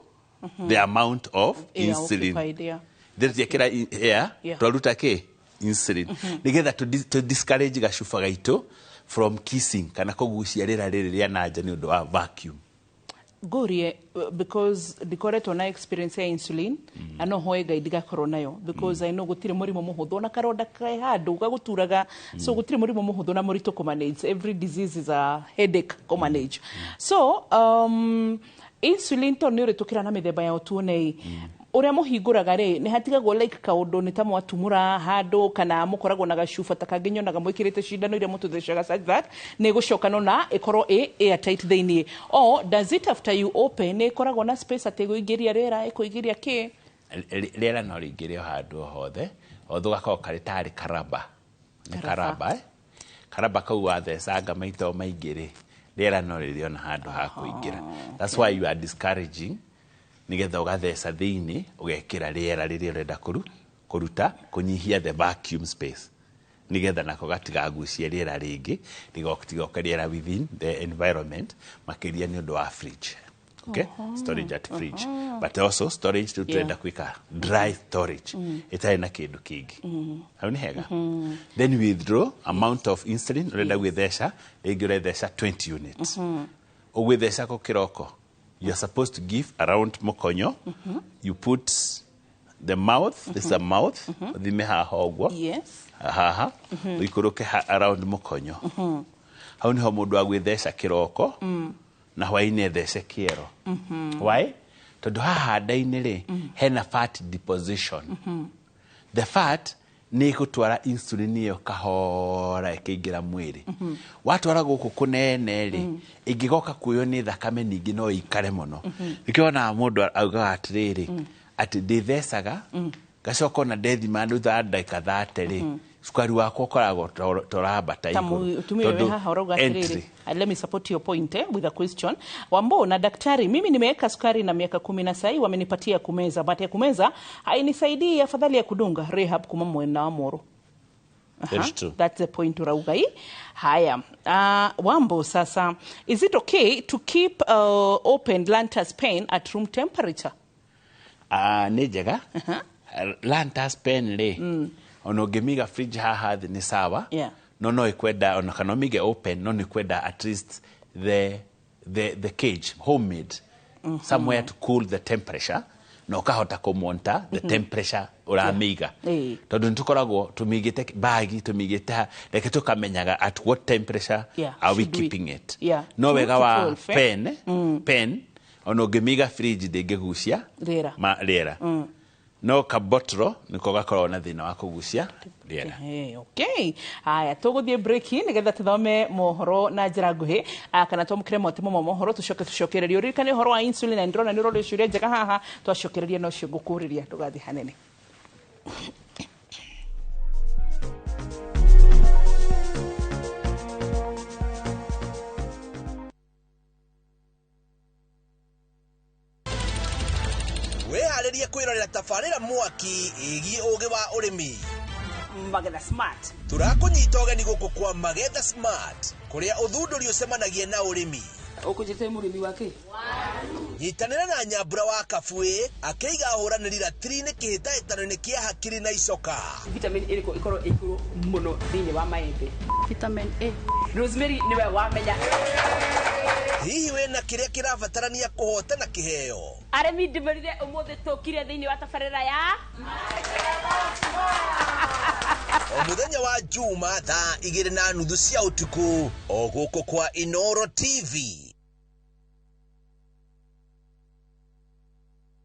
the amount of Air insulin. occupied, yeah. Thĩrĩ air, twaruta kĩ insulin, nĩgetha tũ discourage gacuba gaitũ from kissing kana kũgucia rĩera rĩrĩ rĩa nanja nĩ ũndũ wa vacuum. Ngũrie, because ndikoretwo na experience ya insulin, na no hoe Ngai ndigakorwo nayo, because I know gũtirĩ mũrimũ mũhũthũ, ona karonda ke handũ gagũturaga. So gũtirĩ mũrimũ mũhũthũ na mũritũ kũmanage. Every disease is a headache kũmanage. So insulin to nĩ ũrĩtũkĩra na mĩthemba yao tuonei ũrĩa mũhingũraga rĩ, nĩ hatigagwo like kaũndũ nĩ ta mwatumũra handũ, kana mũkoragwo na gacuba ta kangĩ nyonaga mwĩkĩrĩte cindano iria mũtũthecaga, such that nĩ ĩgũcokanwo na ĩkorwo ĩ airtight thĩiniĩ? Or does it, after you open, nĩ ĩkoragwo na space atĩ ĩgũingĩria rĩera, ĩkũingĩria kĩ? Rĩera no rĩingĩre o handũ o hothe, otho gakoragwo karĩ tarĩ karaba, nĩ Karaba. Karaba, eh? Karaba kau wathecanga maita o maingĩ rĩ, rĩera no rĩrĩona handũ ha kũingĩra. That's why you are discouraging, nĩgetha ũgatheca thĩinĩ, ũgekĩra rĩera rĩrĩa ũrenda kũruta, kũnyihia the vacuum space, nĩgetha nako gatigagucie rĩera rĩngĩ, rĩtigoke rĩera within the environment, makĩria nĩ ũndũ wa fridge. Okay? Storage at fridge, but also storage rĩu tũrenda gwĩka dry storage ĩtarĩ na kĩndũ kĩngĩ. Hau nĩ hega. Then withdraw amount of insulin ũrenda gwĩtheca. Rĩngĩ ũretheca 20 units, ũgwĩtheca kũ kĩroko. You are supposed to give around mũkonyo. You put the mouth, this is a mouth, ũthime haha ũguo, haha ũikũrũke around mũkonyo. Hau niho mũndũ agwĩtheca kĩroko, na hwaĩ-inĩ ethece kĩero. Why? Tondũ haha nda-inĩ rĩ, hena fat deposition. The fat nĩ ĩgũtwara insulin ĩyo kahora ĩkĩingĩra mwĩrĩ. Watwara gũkũ kũnene rĩ, ĩngĩgoka kuoywo nĩ thakame, ningĩ no ĩikare mũno. Nĩkĩo wonaga mũndũ augaga atĩrĩrĩ, atĩ ndĩthecaga, ngacoka ona ndethima thutha wa ndagĩka 30 rĩ, cukari wakwa ũkoragwo torambata Ta igũrũ. mũtumia ũyũ Tondũ haha ũrauga atĩrĩrĩ, entry. Let me support your point, with a question. Wambo na daktari, mimi nimeweka sukari na miaka 10 na sahii wamenipatia ya kumeza, but ya kumeza hainisaidii, afadhali ya kudunga. Rehab kuma mwena wa Moro. Very true. That's the point urauga hii. Haya. Wambo sasa, is it okay to keep open Lantus pen at room temperature? Ah, nĩ njega. Lantus pen rĩ, ona ũngĩmĩiga fridge haha thĩ nĩ sawa. No ĩkwenda ona kana ũmĩige open, no nĩ kwenda at least the cage homemade, somewhere to cool the temperature, na ũkahota kũmonitor the temperature ũramĩiga, tondũ nĩ tũkoragwo tũmĩigĩte bagi, tũmĩigĩte ha, reke tũkamenyaga at what temperature are we Should we- keeping it. No 2 wega to wa 12, eh? pen, ona ũngĩmĩiga fridge ndĩngĩgucia Rĩera. ma rĩera, no kabotro nĩko gakoragwo na thĩna wa kũgucia rĩera. Okay. Haya, tũgũthiĩ break nĩgetha tũthome mohoro na njĩra nguhĩ, kana twamũkĩre motimo ma mohoro, tũcoke tũcokererie. Ũririkane ũhoro wa insulin, na ndĩrona nĩ ũroria ciũria njega haha. Twacokereria no cio ngũkũrĩria, ndũgathiĩ hanene. Wĩharĩrie kwĩrorera tabarĩra mwaki ĩgiĩ ũgĩ wa ũrĩmi. Magetha Smart. Tũrakũnyita ũgeni gũkũ kwa Magetha Smart, kũrĩa ũthundũri ũcemanagia na ũrĩmi. Ũkũnjĩte mũrĩmi wa kĩ? Nyitanĩra na Nyambura wa Kabui akĩiga ahũranĩri ratiri-inĩ kĩhĩtahĩtano-inĩ kĩa hakiri na icoka. Vitamin ĩrĩkũ ĩkorwo ĩ igũrũ mũno thĩinĩ wa maembe? Vitamin A. Rosemary nĩwe wamenya. Hihi wĩna kĩrĩa kĩrabatarania kũhotana kĩheo? Arĩmi ndĩmũrire ũmũthĩ tũkire thĩinĩ wa tabarĩra ya O mũthenya wa Juma thaa 2:30 cia ũtukũ o gũkũ kwa Inoro TV.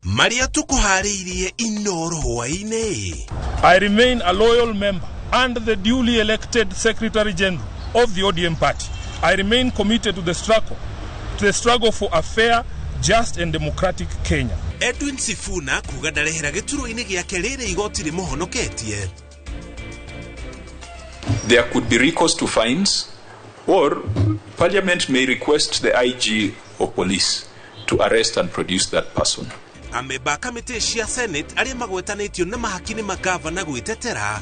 Marĩa tũkũharĩirie Inoro hwaĩ-inĩ. I remain a loyal member and the duly elected Secretary General of the ODM party. I remain committed to the struggle for a fair, just and democratic Kenya. Edwin Sifuna kuga ndarehera gĩturwa-inĩ gĩake rĩrĩ igoti rĩmũhonoketie. There could be recourse to fines, or Parliament may request the IG of police to arrest and produce that person. Amemba a kamĩtĩ cia Senate arĩa magwetanĩtio na mahaki nĩ magavana gwĩtetera.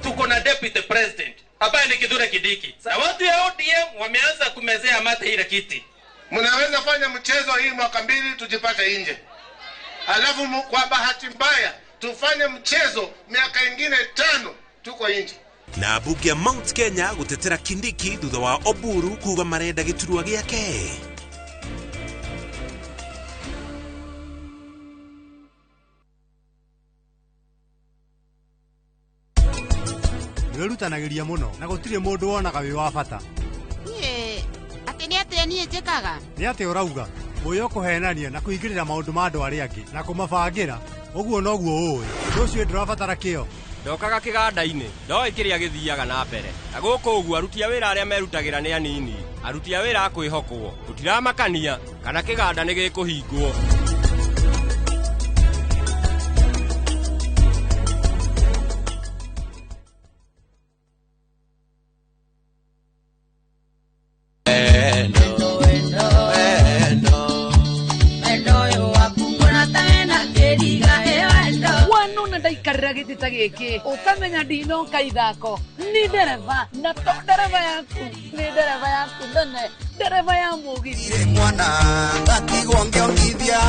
Tuko na deputy president ambaye ni Kithure Kindiki. Na watu ya ODM wameanza kumezea mate ile kiti. Mnaweza fanya mchezo hii mwaka 2 tujipate nje. Alafu kwa bahati mbaya tufanye mchezo miaka ingine 5 tuko nje. Na bunge ya Mount Kenya gutetera Kindiki thutha wa Oburu kuga marenda giturwa giake. Nĩwĩrutanagĩria mũno na gũtirĩ mũndũ wonaga wĩ wa bata. Niĩ atĩ nĩ atĩa niĩ njĩkaga? Nĩ atĩ ũrauga ũyũ kũhenania na kũingĩrĩra maũndũ ma andũ arĩa angĩ na kũmabangĩra ũguo noguo ũĩ. Ũcio ndũrabatara kĩo. Ndokaga kĩganda-inĩ ndoĩ kĩrĩa gĩthiaga na mbere na gũkũ ũguo aruti a wĩra arĩa merutagĩra nĩ anini, aruti a wĩra a kwĩhokwo gũtiramakania kana kĩganda nĩ gĩkũhingwo. Gĩtĩ gĩkĩ ũkamenya ndinoka ithako ni ndereba na to ndereba yaku ni ndereba yaku nene ndereba ya mũgithi mwana ngatigwo ngĩongithia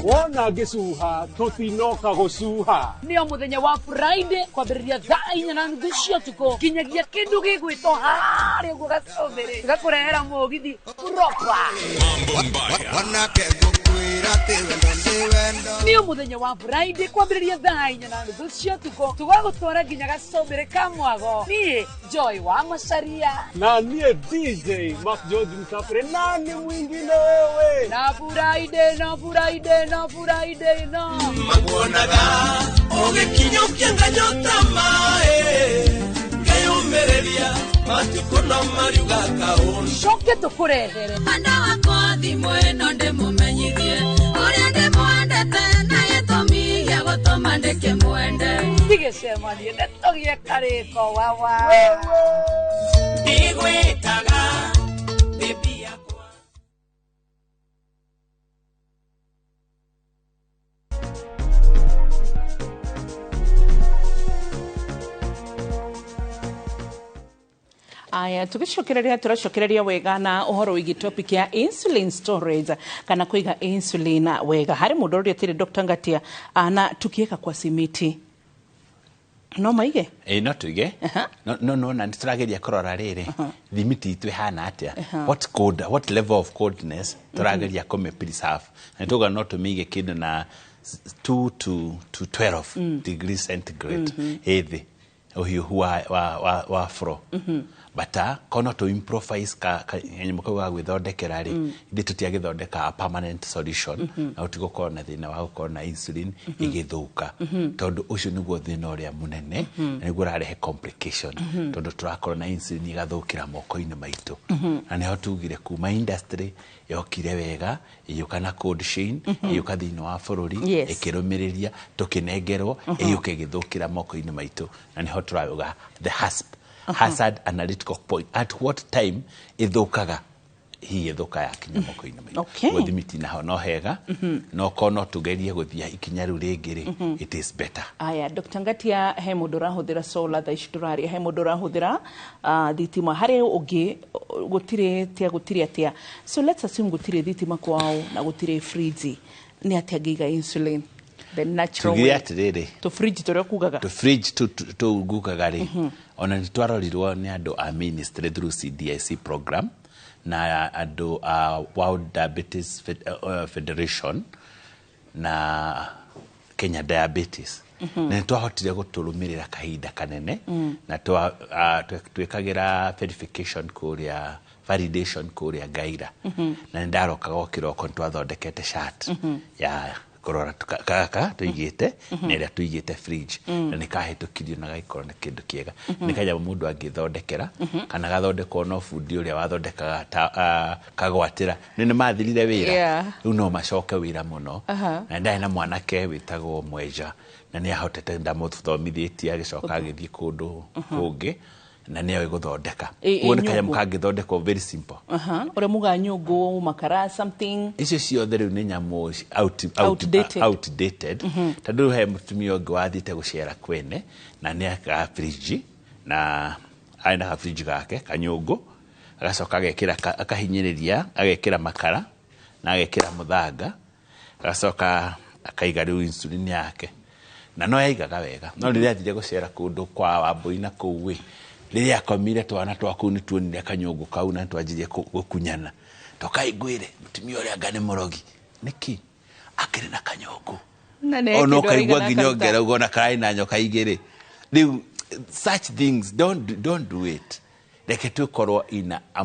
wona ngĩcuha tũtinoka gũcuha. Nĩo mũthenya wa Friday kwambĩrĩria thaa 4:30 cia ũtukũ nginyagia kĩndũ gĩgwĩtwo harĩa ũguo gacũmbĩrĩ gakũrehera mũgithi proper. Wanake ngũkwĩra atĩ wendo nĩ wendo. Nĩo mũthenya wa Friday kwambĩrĩria thaa 4:30 cia ũtukũ tũgagũtwara nginya gacũmbĩrĩ ka mwago. Niĩ Joy wa Macaria na niĩ DJ Mark George Msafiri na nĩ mwingine wewe na Friday no Friday no Friday no makuonaga ũgĩkinyũkia nganyota maĩ ngeyũmĩrĩria matukũ no mariuga kaũndũ coke tũkũrehere Mwenda wakwa thimũ ĩno ndĩmũmenyithie ũrĩa ndĩmwendete na gĩtũmi gĩa gũtũma ndĩkĩmwende tigĩcemanie nĩtũgĩe karĩko wawa ndigwĩtaga baby yakwa. Aya tugicokereria turacokereria wega na uhoro wigi topic ya insulin storage kana kuiga insulin wega hari mundu uria tiri Dr. Ngatia ana tukieka kwa simiti no maige no tuige no no na turageria kurora riri thimiti itu ihana atia what code what level of coldness turageria kumi preserve na tuga no tumige kindu na 2 to 12 degrees centigrade ithi uhiuhu wa fro but kono to improvise ka nyamũ kau ga gwĩthondekera rĩ ithuĩ tũtiagĩthondeka a permanent solution na ũtigũkorwo na thĩna wa gũkorwo na insulin ĩgĩthũka tondũ ũcio nĩguo thĩna ũrĩa mũnene na nĩguo ũrarehe complication tondũ tũrakorwo na insulin ĩgathũkĩra moko-inĩ maitũ na nĩho tugire kuma industry yokire wega ĩgĩũka na cold chain ĩgĩũka thĩinĩ wa bũrũri ĩkĩrũmĩrĩria tũkĩnengerwo ĩgĩũka ĩgĩthũkĩra moko-inĩ maitũ na nĩho tũrauga the HACCP hazard analytical point at what time ithukaga hihi ithuka yakinya moko-inĩ maitũ gũthimiti naho no hega no kono tugerie guthia ikinya riu ringi ri it is better. Aya Dr. Ngatia he mundu rahuthira solar thaa ici turaria he mundu rahuthira thitima hari ungi Gũtirĩ tia, gũtirĩ atia. So let's assume gũtirĩ thitima kwao na gũtirĩ fridge, nĩ atĩa angĩiga insulin the natural Tugire way? Atĩrĩrĩ, Tũ fridge tũrĩa kugaga. Tũ fridge tũu ngugaga rĩ, ona nĩ twarorirwo nĩ andũ a ministry through CDIC program na andũ a World Diabetes Federation na Kenya Diabetes, na nĩ twahotire gũtũrũmĩrĩra kahinda kanene, na twĩkagĩra verification kũrĩa, validation kũrĩa Ngaira, na nĩ ndarokaga o kĩroko, nĩ twathondekete chart ya kũrora gaka tũigĩte na ĩrĩa tũigĩte fridge, na nĩ kahĩtũkirio na gagĩkorwo nĩ kĩndũ kĩega. Nĩ kanyamũ mũndũ angĩthondekera kana gathondekwo no bundi ũrĩa wathondekaga kagwatĩra nĩ mathirire wĩra. Rĩu no macoke wĩra mũno. Na ndarĩ na mwanake wĩtagwo Mweja, na nĩ ahotete, ndamũthomithĩtie, agĩcoka agĩthiĩ kũndũ kũngĩ na nĩ oĩ gũthondeka. Ũguo nĩ kanyamũ Nyũngũ. Kangĩthondekwo very simple. Aha, ũrĩa muga nyũngũ, makara, something. Icio ciothe rĩu nĩ nyamũ Outdated. Outdated. Tondũ rĩu he mũtumia ũngĩ wathiĩte gũcera kwene na nĩ aka fridge, na arĩ na gabridge gake kanyũngũ, agacoka agekĩra akahinyĩrĩria, agekĩra makara na agekĩra mũthanga, agacoka akaiga rĩu insulin yake, na no yaigaga wega. No rĩrĩa athire gũcera kũndũ kwa Wambũi na kũu ĩ, rĩrĩa akomire, twana twa kũu nĩ tuonire kanyũngũ kau na nĩtwanjirie gũkunyana, tokai ngwĩre mũtumia ũrĩa anga nĩ mũrogi nĩkĩ akĩrĩ na kanyũngũ. Na nĩ Ona kĩndũ ũkaigua aigana nginya akaruta. ũngera ũgona kararĩ na nyoka igĩrĩ. Rĩu such things, don't do it. Reke tũkorwo in a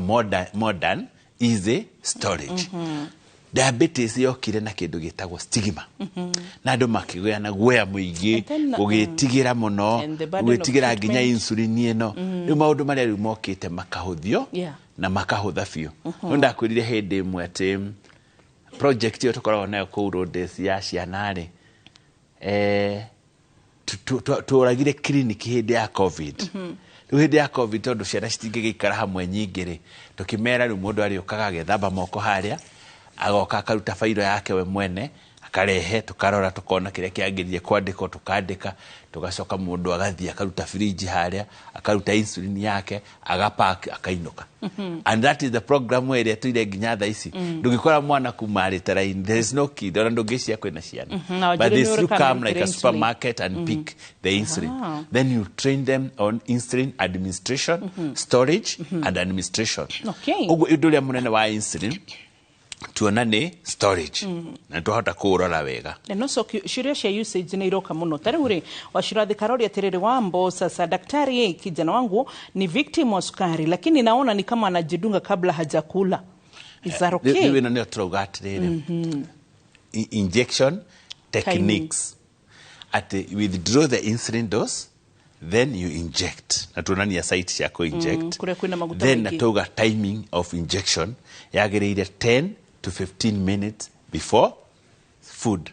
modern easy storage. Diabetes yokire na kĩndũ gĩtagwo stigma, na andũ makĩgĩa na guoya mũingĩ, And then, gũgĩtigĩra mũno, and the burden of gũgĩtigĩra nginya treatment. insulin ĩno. Rĩu maũndũ marĩa rĩu mokĩte makahũthio na makahũtha biũ. No ndakwĩrire hĩndĩ ĩmwe atĩ project ĩyo tũkoragwo nayo kũu Rhodes ya ciana rĩ, tũragire clinic hĩndĩ ya COVID. Rĩu hĩndĩ ya COVID, tondũ ciana citingĩgĩikara hamwe nyingĩ rĩ, tũkĩmera rĩu mũndũ arĩũkaga agethamba moko harĩa, agoka akaruta bairo yake we mwene, akarehe, tũkarora, tũkona kĩrĩa kĩagĩrĩire kwandĩkwo, tũkandĩka, tũgacoka mũndũ agathiĩ akaruta fridge harĩa, akaruta insulin yake, agapack, akainũka. And that is the program ĩrĩa tũire nginya thaa ici. Ndũngĩkora mwana kuma arĩte raini, there is no kid, ona ndũngĩcia kwĩna ciana. Na But wanjĩre they nĩ still ũrĩka come like a insulin. supermarket and pick the insulin. Then you train them on insulin administration, storage and administration. Ũguo ũndũ ũrĩa mũnene wa insulin tuona nĩ storage, na twahota kũũrora wega. Na no so ciũria cia usage nĩ iroka mũno. Ta rĩu rĩ, Wachirathi Karori atĩrĩrĩ, "Wambo sasa daktari, kijana wangu ni victim wa sukari, lakini naona ni kama anajidunga kabla hajakula. Is that okay?" Rĩu ĩno nĩyo tũrauga atĩrĩrĩ, injection techniques, atĩ withdraw the insulin dose, then you inject, na tuonania site cia kũ-inject. Kũrĩa kwĩna maguta Then na maingĩ. tuauga timing of injection yagĩrĩire 10 to 15 minutes before food.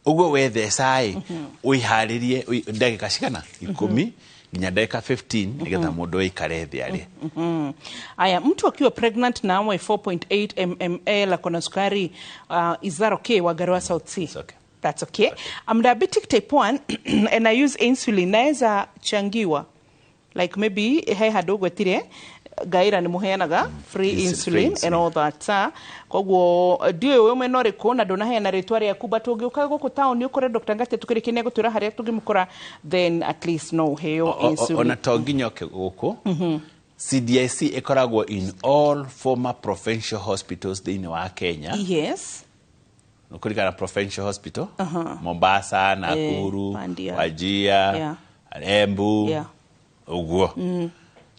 Ũguo wetheca ĩ, ũiharĩrie ndagĩka cigana 10 nginya ndagĩka 15 nĩgetha mũndũ aikare thĩ arĩe. Aya, mtu akiwa pregnant na awe 4.8 mml akona sukari, is that okay? Wagarwa South C. It's okay. That's okay. I'm diabetic type 1 and I use insulin. Naweza changiwa? Like maybe he handũ gwetire Gaira nĩ mũheanaga free Insulin, free insulin and all that. Ah. Koguo ndiũĩ wĩ mwena ũrĩkũ na ndũnaheana rĩtwa rĩaku, but ũngĩũka gũkũ taũni ũkore Dr. Ngate tũkĩrĩkia nĩ egũtwĩra harĩa tũngĩmũkora, then at least no ũheo insulin. Ona to nginya oke gũkũ, CDIC ĩkoragwo in all former provincial hospitals thĩinĩ wa Kenya. Kũringana na provincial hospital, Mombasa, Nakuru, Pandia. Wajir, Embu, ũguo.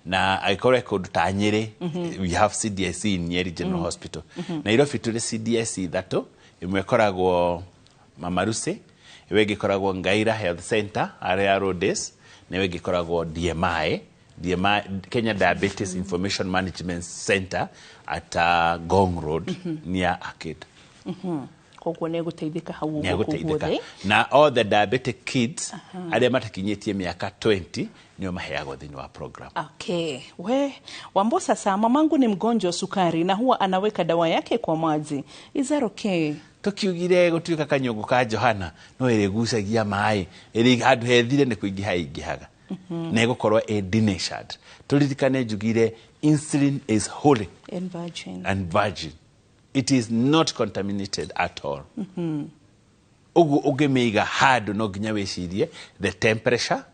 Na angĩkorwo e kũndũ ta Nyĩrĩ, we have CDIC in Nyeri General Hospital. Nairobi tũrĩ CDIC ithatũ, ĩmwe ĩkoragwo Mama Lucy, ĩyo ĩngĩ ĩkoragwo Ngaira Health Center area Rhodes, na ĩyo ĩngĩ ĩkoragwo DMI, DMI, Kenya Diabetes Information Management Center at Ngong Road, near Arcade. Koguo nĩ egũteithĩka hau ũguo Nĩ egũteithĩka. Guothe. Na all the diabetic kids arĩa matakinyĩtie mĩaka 20 nĩo maheagwo thĩinĩ wa program. Okay. We, Wambo sasa, mamangu ni mgonjwa wa sukari na huwa anaweka dawa yake kwa maji. Is that okay? Tũkiugire gũtuĩka kanyũngũ ka Johana no ĩrĩgucagia maĩ ĩrĩ handũ hethire nĩ kũingĩha ingĩhaga. Na ĩgũkorwo ĩ denatured. Tũririkane njugire insulin is holy and virgin. And virgin. It is not contaminated at all. Ũguo ũngĩmĩiga handũ, no nginya wĩcirie the temperature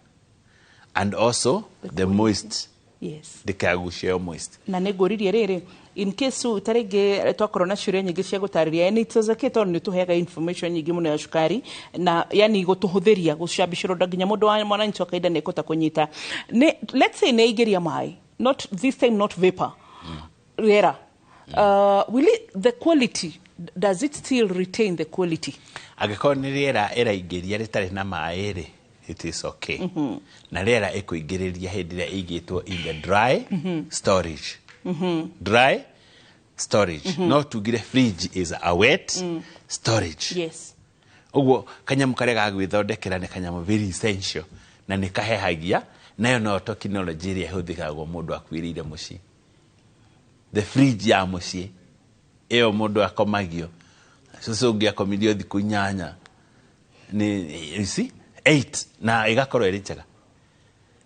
and also the moist. Ndĩkagucie moist. Na nĩ ngũririe rĩrĩ, in case ta rĩngĩ twakorwo na ciũria nyingĩ cia gũtarĩria, and it's okay tondũ nĩ tũheaga information nyingĩ mũno ya cukari na yani gũtũhũthĩria gũcambicũrwo nginya mũndũ wa mwananchi wa kawaida nĩ ekũhota kũnyita. Nĩ let's say nĩ aingĩria maĩ, not this time, not vapor, rĩera, will it, the quality, does it still retain the quality? Angĩkorwo nĩ rĩera ĩraingĩria rĩtarĩ na maĩ rĩ, it is okay. Na rĩera ĩkũingĩrĩria hĩndĩ ĩrĩa ĩigĩtwo in the dry storage. Dry storage. No tugire fridge is a wet storage. Ũguo kanyamũ karĩa gagwĩthondekera nĩ kanyamũ very essential na nĩ kahehagia, nayo no technology ĩrĩa ĩhũthĩkagwo mũndũ akuĩrĩire mũciĩ, the fridge ya mũciĩ ĩyo mũndũ akomagio. Cũcũ ũngĩ akomirio thikũ 8 nĩ, you see, 8, na ĩgakorwo ĩrĩ njega.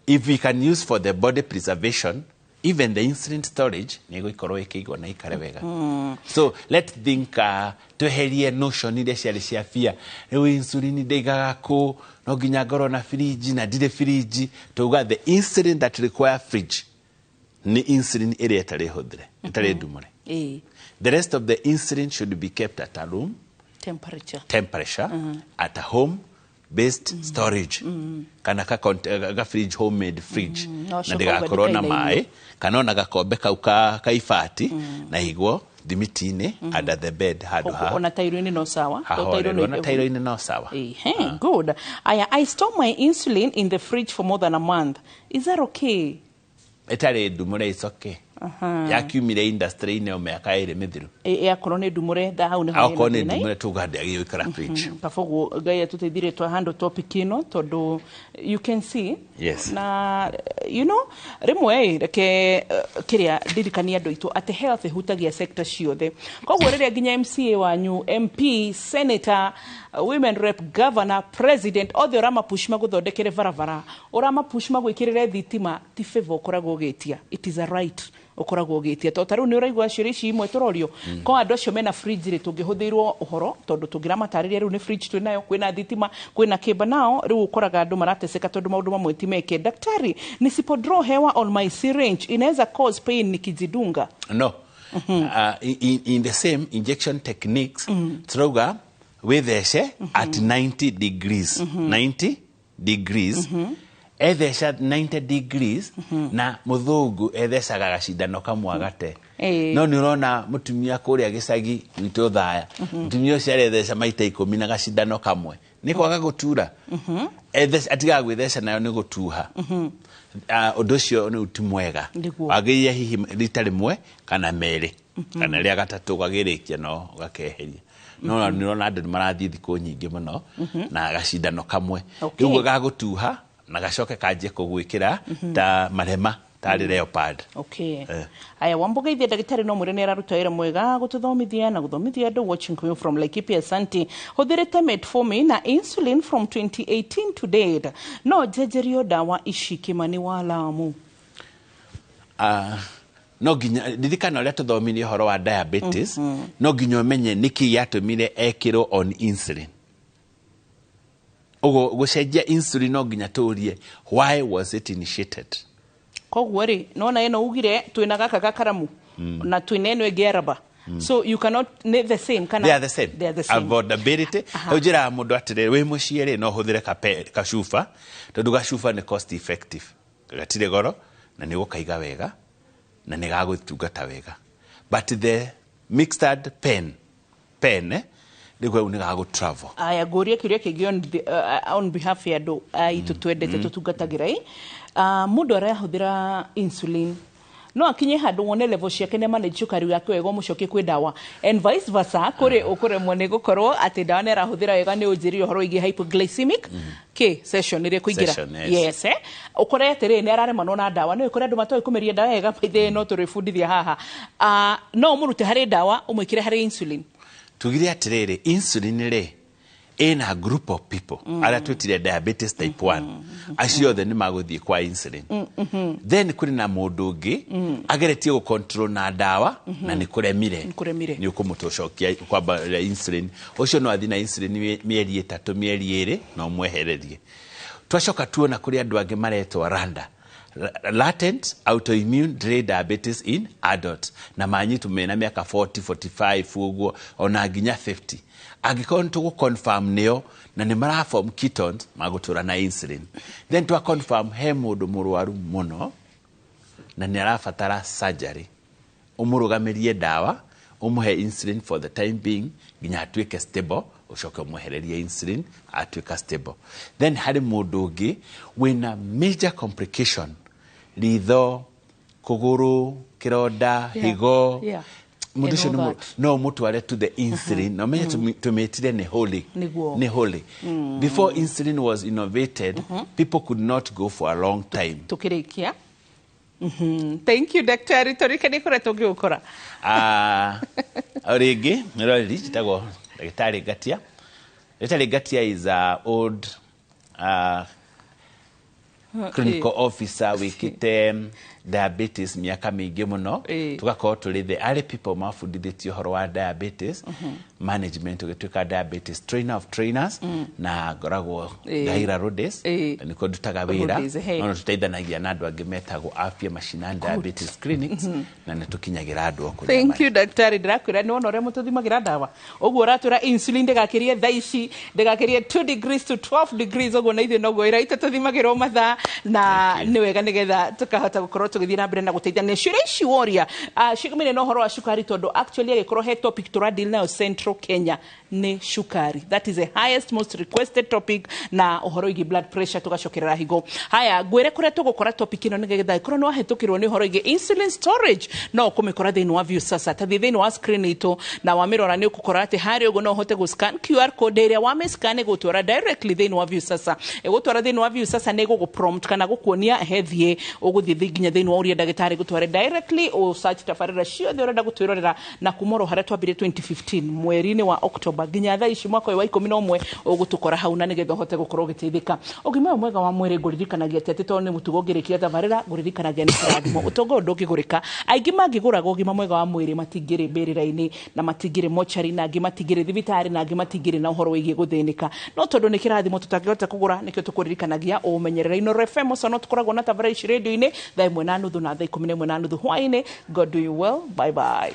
If we can use for the body preservation, even the insulin storage nĩ ĩgũikorwo ĩkĩigwo na ikare wega. So let's think, tweherie notion iria ciarĩ cia fear. Rĩu insulin ndaigaga kũ? No nginya ngorwo na fridge na ndirĩ fridge. Tuga the insulin that require fridge nĩ insulin ĩrĩa ĩtarĩ hũthĩre, ĩtarĩ ndumũre. The rest of the insulin should be kept at a room temperature. Temperature, at a home based storage kana ka fridge, homemade fridge. No na coka ndĩgakorwo na ũgandĩka maĩ kana ona gakombe kau ka ibati na igwo thimiti-inĩ under the bed handũ ha Ona tairo-inĩ no sawa. To tairo hahorerwo no na tairo-inĩ no sawa. Hey, good. I store my insulin in the fridge for more than a month. Is that okay? Ĩtarĩ ndumũre, it's okay. Yakiumire industry-inĩ o mĩaka 2 mĩthiru. Yakorwo nĩ ndumũre tha hau nĩho Akorwo hena nĩ thĩna, eh? ndumũre, tuga ndĩagĩrĩirwo gũikara fridge. Kaba ũguo Ngai atũteithirie twa handle topic ĩno tondũ you can see na rĩmwe ĩ, reke kĩrĩa ndirikanie andũ aitũ atĩ health ĩhutagia sector ciothe. Koguo rĩrĩa nginya MCA wanyu, MP, senator, women rep, governor, president, othe ũramapush magũthondekere barabara, ũramapush magwĩkĩrĩre thitima, ti favor ũkoragwo ũgĩtia, it is a right ũkoragwo ũgĩtia. Tondũ ta rĩu nĩ ũraigua ciũria ici imwe tũrorio ko andũ acio mena fridge rĩ, tũngĩhũthĩirwo ũhoro tondũ tũngĩramatarĩria rĩu nĩ fridge twĩnayo, kwĩna thitima, kwĩna kĩmba nao rĩu ũkoraga andũ marateseka tondũ maũndũ mamwe ti meke. Daktari, nisipodraw hewa on my syringe inaweza cause pain nikijidunga? No. In the same injection techniques, turauga wĩthece at 90 degrees. 90 degrees. Etheca 90 degrees na mũthũngũ ethecaga gacindano kamwe agate. No nĩ ũrona mũtumia kũrĩa gĩcagi gwitũ Thaya, mũtumia ũcio aretheca maita 10 na gacindano kamwe nĩ kwaga gũtura. Atigaga gwĩtheca nayo nĩ gũtuha. Ũndũ ũcio nĩ ti mwega. Wagĩrĩire hihi rita rĩmwe kana merĩ kana rĩa gatatũ ũgagĩrĩkia no ũgakeheria. No nĩ ũrona andũ nĩ marathiĩ thikũ nyingĩ mũno na gacindano kamwe. Rĩu gagũtuha na gacoke kanjie kũgwĩkĩra ta marema tarĩ leopard. Aya, wambogeithia ndagĩtarĩ no mwĩre nĩ araruta wĩra mwega gũtũthomithia na gũthomithia andũ. Watching you from Laikipia, asante. Hũthĩrĩte metformin na insulin from 2018 to date, no njenjerio ndawa ici? Kĩmani wa Lamu. No nginya ririkana ũrĩa tũthomirie ũhoro wa diabetes. No nginya ũmenye nĩkĩ gĩatũmire ekĩrwo on insulin. Ũguo gũcenjia insulin no nginya tũrie why was it initiated. Koguo rĩ, nona ĩno ugire twĩna gaka gakaramu na twĩna ĩno ĩngĩ ya raba. So you cannot, nĩ the same kana? They are the same. They are the same. Affordability. Rĩu njĩraga mũndũ atĩrĩrĩ, wĩ mũciĩ rĩ, no ũhũthĩre kacuba tondũ gacuba nĩ cost effective, gatirĩ goro na nĩ ũgũkaiga wega na nĩ gagũtungata wega. But the mixed pen, rĩu kau nĩ gagũ travel. Aya, ngũrie kĩũria kĩngĩ on behalf ya andũ aitũ twendete tũtungatagĩra ĩ. Mũndũ arahũthĩra insulin no akinye handũ wone level ciake nĩ manage cukari wake wega, ũmũcokie kwĩ ndawa, and vice versa, kũrĩ ũkũremwo nĩ gũkorwo atĩ ndawa nĩ arahũthĩra wega. Nĩ ũnjĩrire ũhoro wĩgiĩ hypoglycemic kĩ session ĩrĩa kũingĩra. Session, yes. Yes, eh? Ũkore atĩrĩ nĩ araremanwo na ndawa, nĩ ũkore andũ matoĩ kũmeria ndawa wega maithe no tũrĩbundithia haha. No ũmũrute harĩ ndawa ũmwĩkĩre harĩ insulin? Tugire atĩrĩrĩ, insulin rĩ Ĩna group of people arĩa twĩtire diabetes type 1, acio othe nĩ magũthiĩ kwa insulin. Then kũrĩ na mũndũ ũngĩ ageretie gũ control na ndawa na nĩ kũremire. Kũremire. Nĩ ũkũmũtũcokia kwamba insulin. Ũcio no athiĩ na insulin mĩeri 3, mĩeri 2, na ũmwehererie. Twacoka tuona kũrĩ andũ angĩ maretwo randa, latent autoimmune delayed diabetes in adult, na manyitwo mena mĩaka 40, 45 ũguo, ona nginya 50. Angĩkorwo nĩ tũgũ confirm nĩo na nĩ maraform ketones, magũtũra na insulin. Then twa confirm he mũndũ mũrwaru mũno na nĩ arabatara surgery, ũmũrũgamĩrie ndawa, ũmũhe insulin for the time being nginya atuĩke stable, ũcoke ũmwehererie insulin atuĩka stable. Then harĩ mũndũ ũngĩ wĩna major complication, ritho, kũgũrũ, kĩronda, higo, mũndũ ũcio And all that. no ũmũtware to the insulin na ũmenye tũmĩtire nĩ holy. Nĩguo. Nĩ holy. Before insulin was innovated, people could not go for a long time. Tukĩrĩkia. Thank you, daktari. Tũrĩkanie kũrĩa tũngĩgũkora. Ah, o rĩngĩ rori njĩtagwo Ndagĩtarĩ Ngatia. Ndagĩtarĩ Ngatia is a old clinical officer wĩkĩte diabetes mĩaka mĩingĩ mũno. Tũgakorwo tũrĩ the early people mabundithĩtio ũhoro wa diabetes management, ũgĩtuĩka diabetes trainer of trainers, na ngoragwo Ngaira Rhodes, na nĩkuo ndutaga wĩra. Rhodes, hey. No tũteithanagia na andũ angĩ metagwo Afya Mashinani Diabetes Clinics, na nĩ tũkinyagĩra andũ o kũrĩa. Thank you, daktari. Ndĩrakwĩra nĩ wona ũrĩa mũtũthimagĩra ndawa ũguo ũratwĩra insulin ndĩgakĩrie thaa ici, ndĩgakĩrie 2 degrees to 12 degrees, ũguo na ithuĩ noguo ĩraita tũthimagĩrwo mathaa, na nĩ wega nĩgetha tũkahota gũkorwo tũgĩthiĩ na mbere na gũteithania. Ciũria ici woria cigomaine na ũhoro wa cukari, tondũ actually agĩkorwo he topic tũradeal nayo Central Kenya nĩ cukari. That is the highest most requested topic, na ũhoro wĩgiĩ blood pressure, tũgacokerera higo. Haya, ngwĩre kũrĩa tũgũkora topic ĩno nĩgetha ĩkorwo nĩ wahĩtũkĩrwo nĩ ũhoro wĩgiĩ insulin storage, no ũkũmĩkora thĩinĩ wa Viusasa. Tathiĩ thĩinĩ wa screen itũ na wamĩrora nĩ ũgũkora atĩ harĩa ũguo no ũhote gũ-scan QR code ĩrĩa wamĩscan ĩgũtwara directly thĩinĩ wa Viusasa. Ĩgũtwara thĩinĩ wa Viusasa nĩ ĩgũgũ prompt kana gũkuonia he thiĩ ũgũthiĩ nginya thĩinĩ wa ũria ndagĩtarĩ gũtware directly, ũ search tabarĩra ciothe ũrenda gũtwĩrorera, na kuma oro harĩa twambire 2015 mweri-inĩ wa October nginya thaa ici mwaka ũyũ wa 11, ũgũtũkora hau, na nĩgetha ũhote gũkorwo ũgĩteithĩka ũgima ũyũ mwega wa mwĩrĩ. Ngũririkanagia atĩ tondũ nĩ mũtugo ngĩrĩkia tabarĩra, ngũririkanagia nĩ kĩrathimo, ũtonga ũyũ ndũngĩgũrĩka. Aingĩ mangĩgũraga ũgima mwega wa mwĩrĩ matingĩrĩ mbĩrĩra-inĩ, na matingĩrĩ mochari, na angĩ matingĩrĩ thibitarĩ, na angĩ matingĩrĩ na ũhoro wĩgiĩ gũthĩnĩka. No tondũ nĩ kĩrathimo tũtangĩhota kũgũra, nĩkĩo tũkũririkanagia ũmenyerere. Inooro FM ũcio no tũkoragwo na tabarĩra ici rĩndio-inĩ thaa 1:30 na thaa 11:30 hwaĩ-inĩ. God do you well. Bye bye.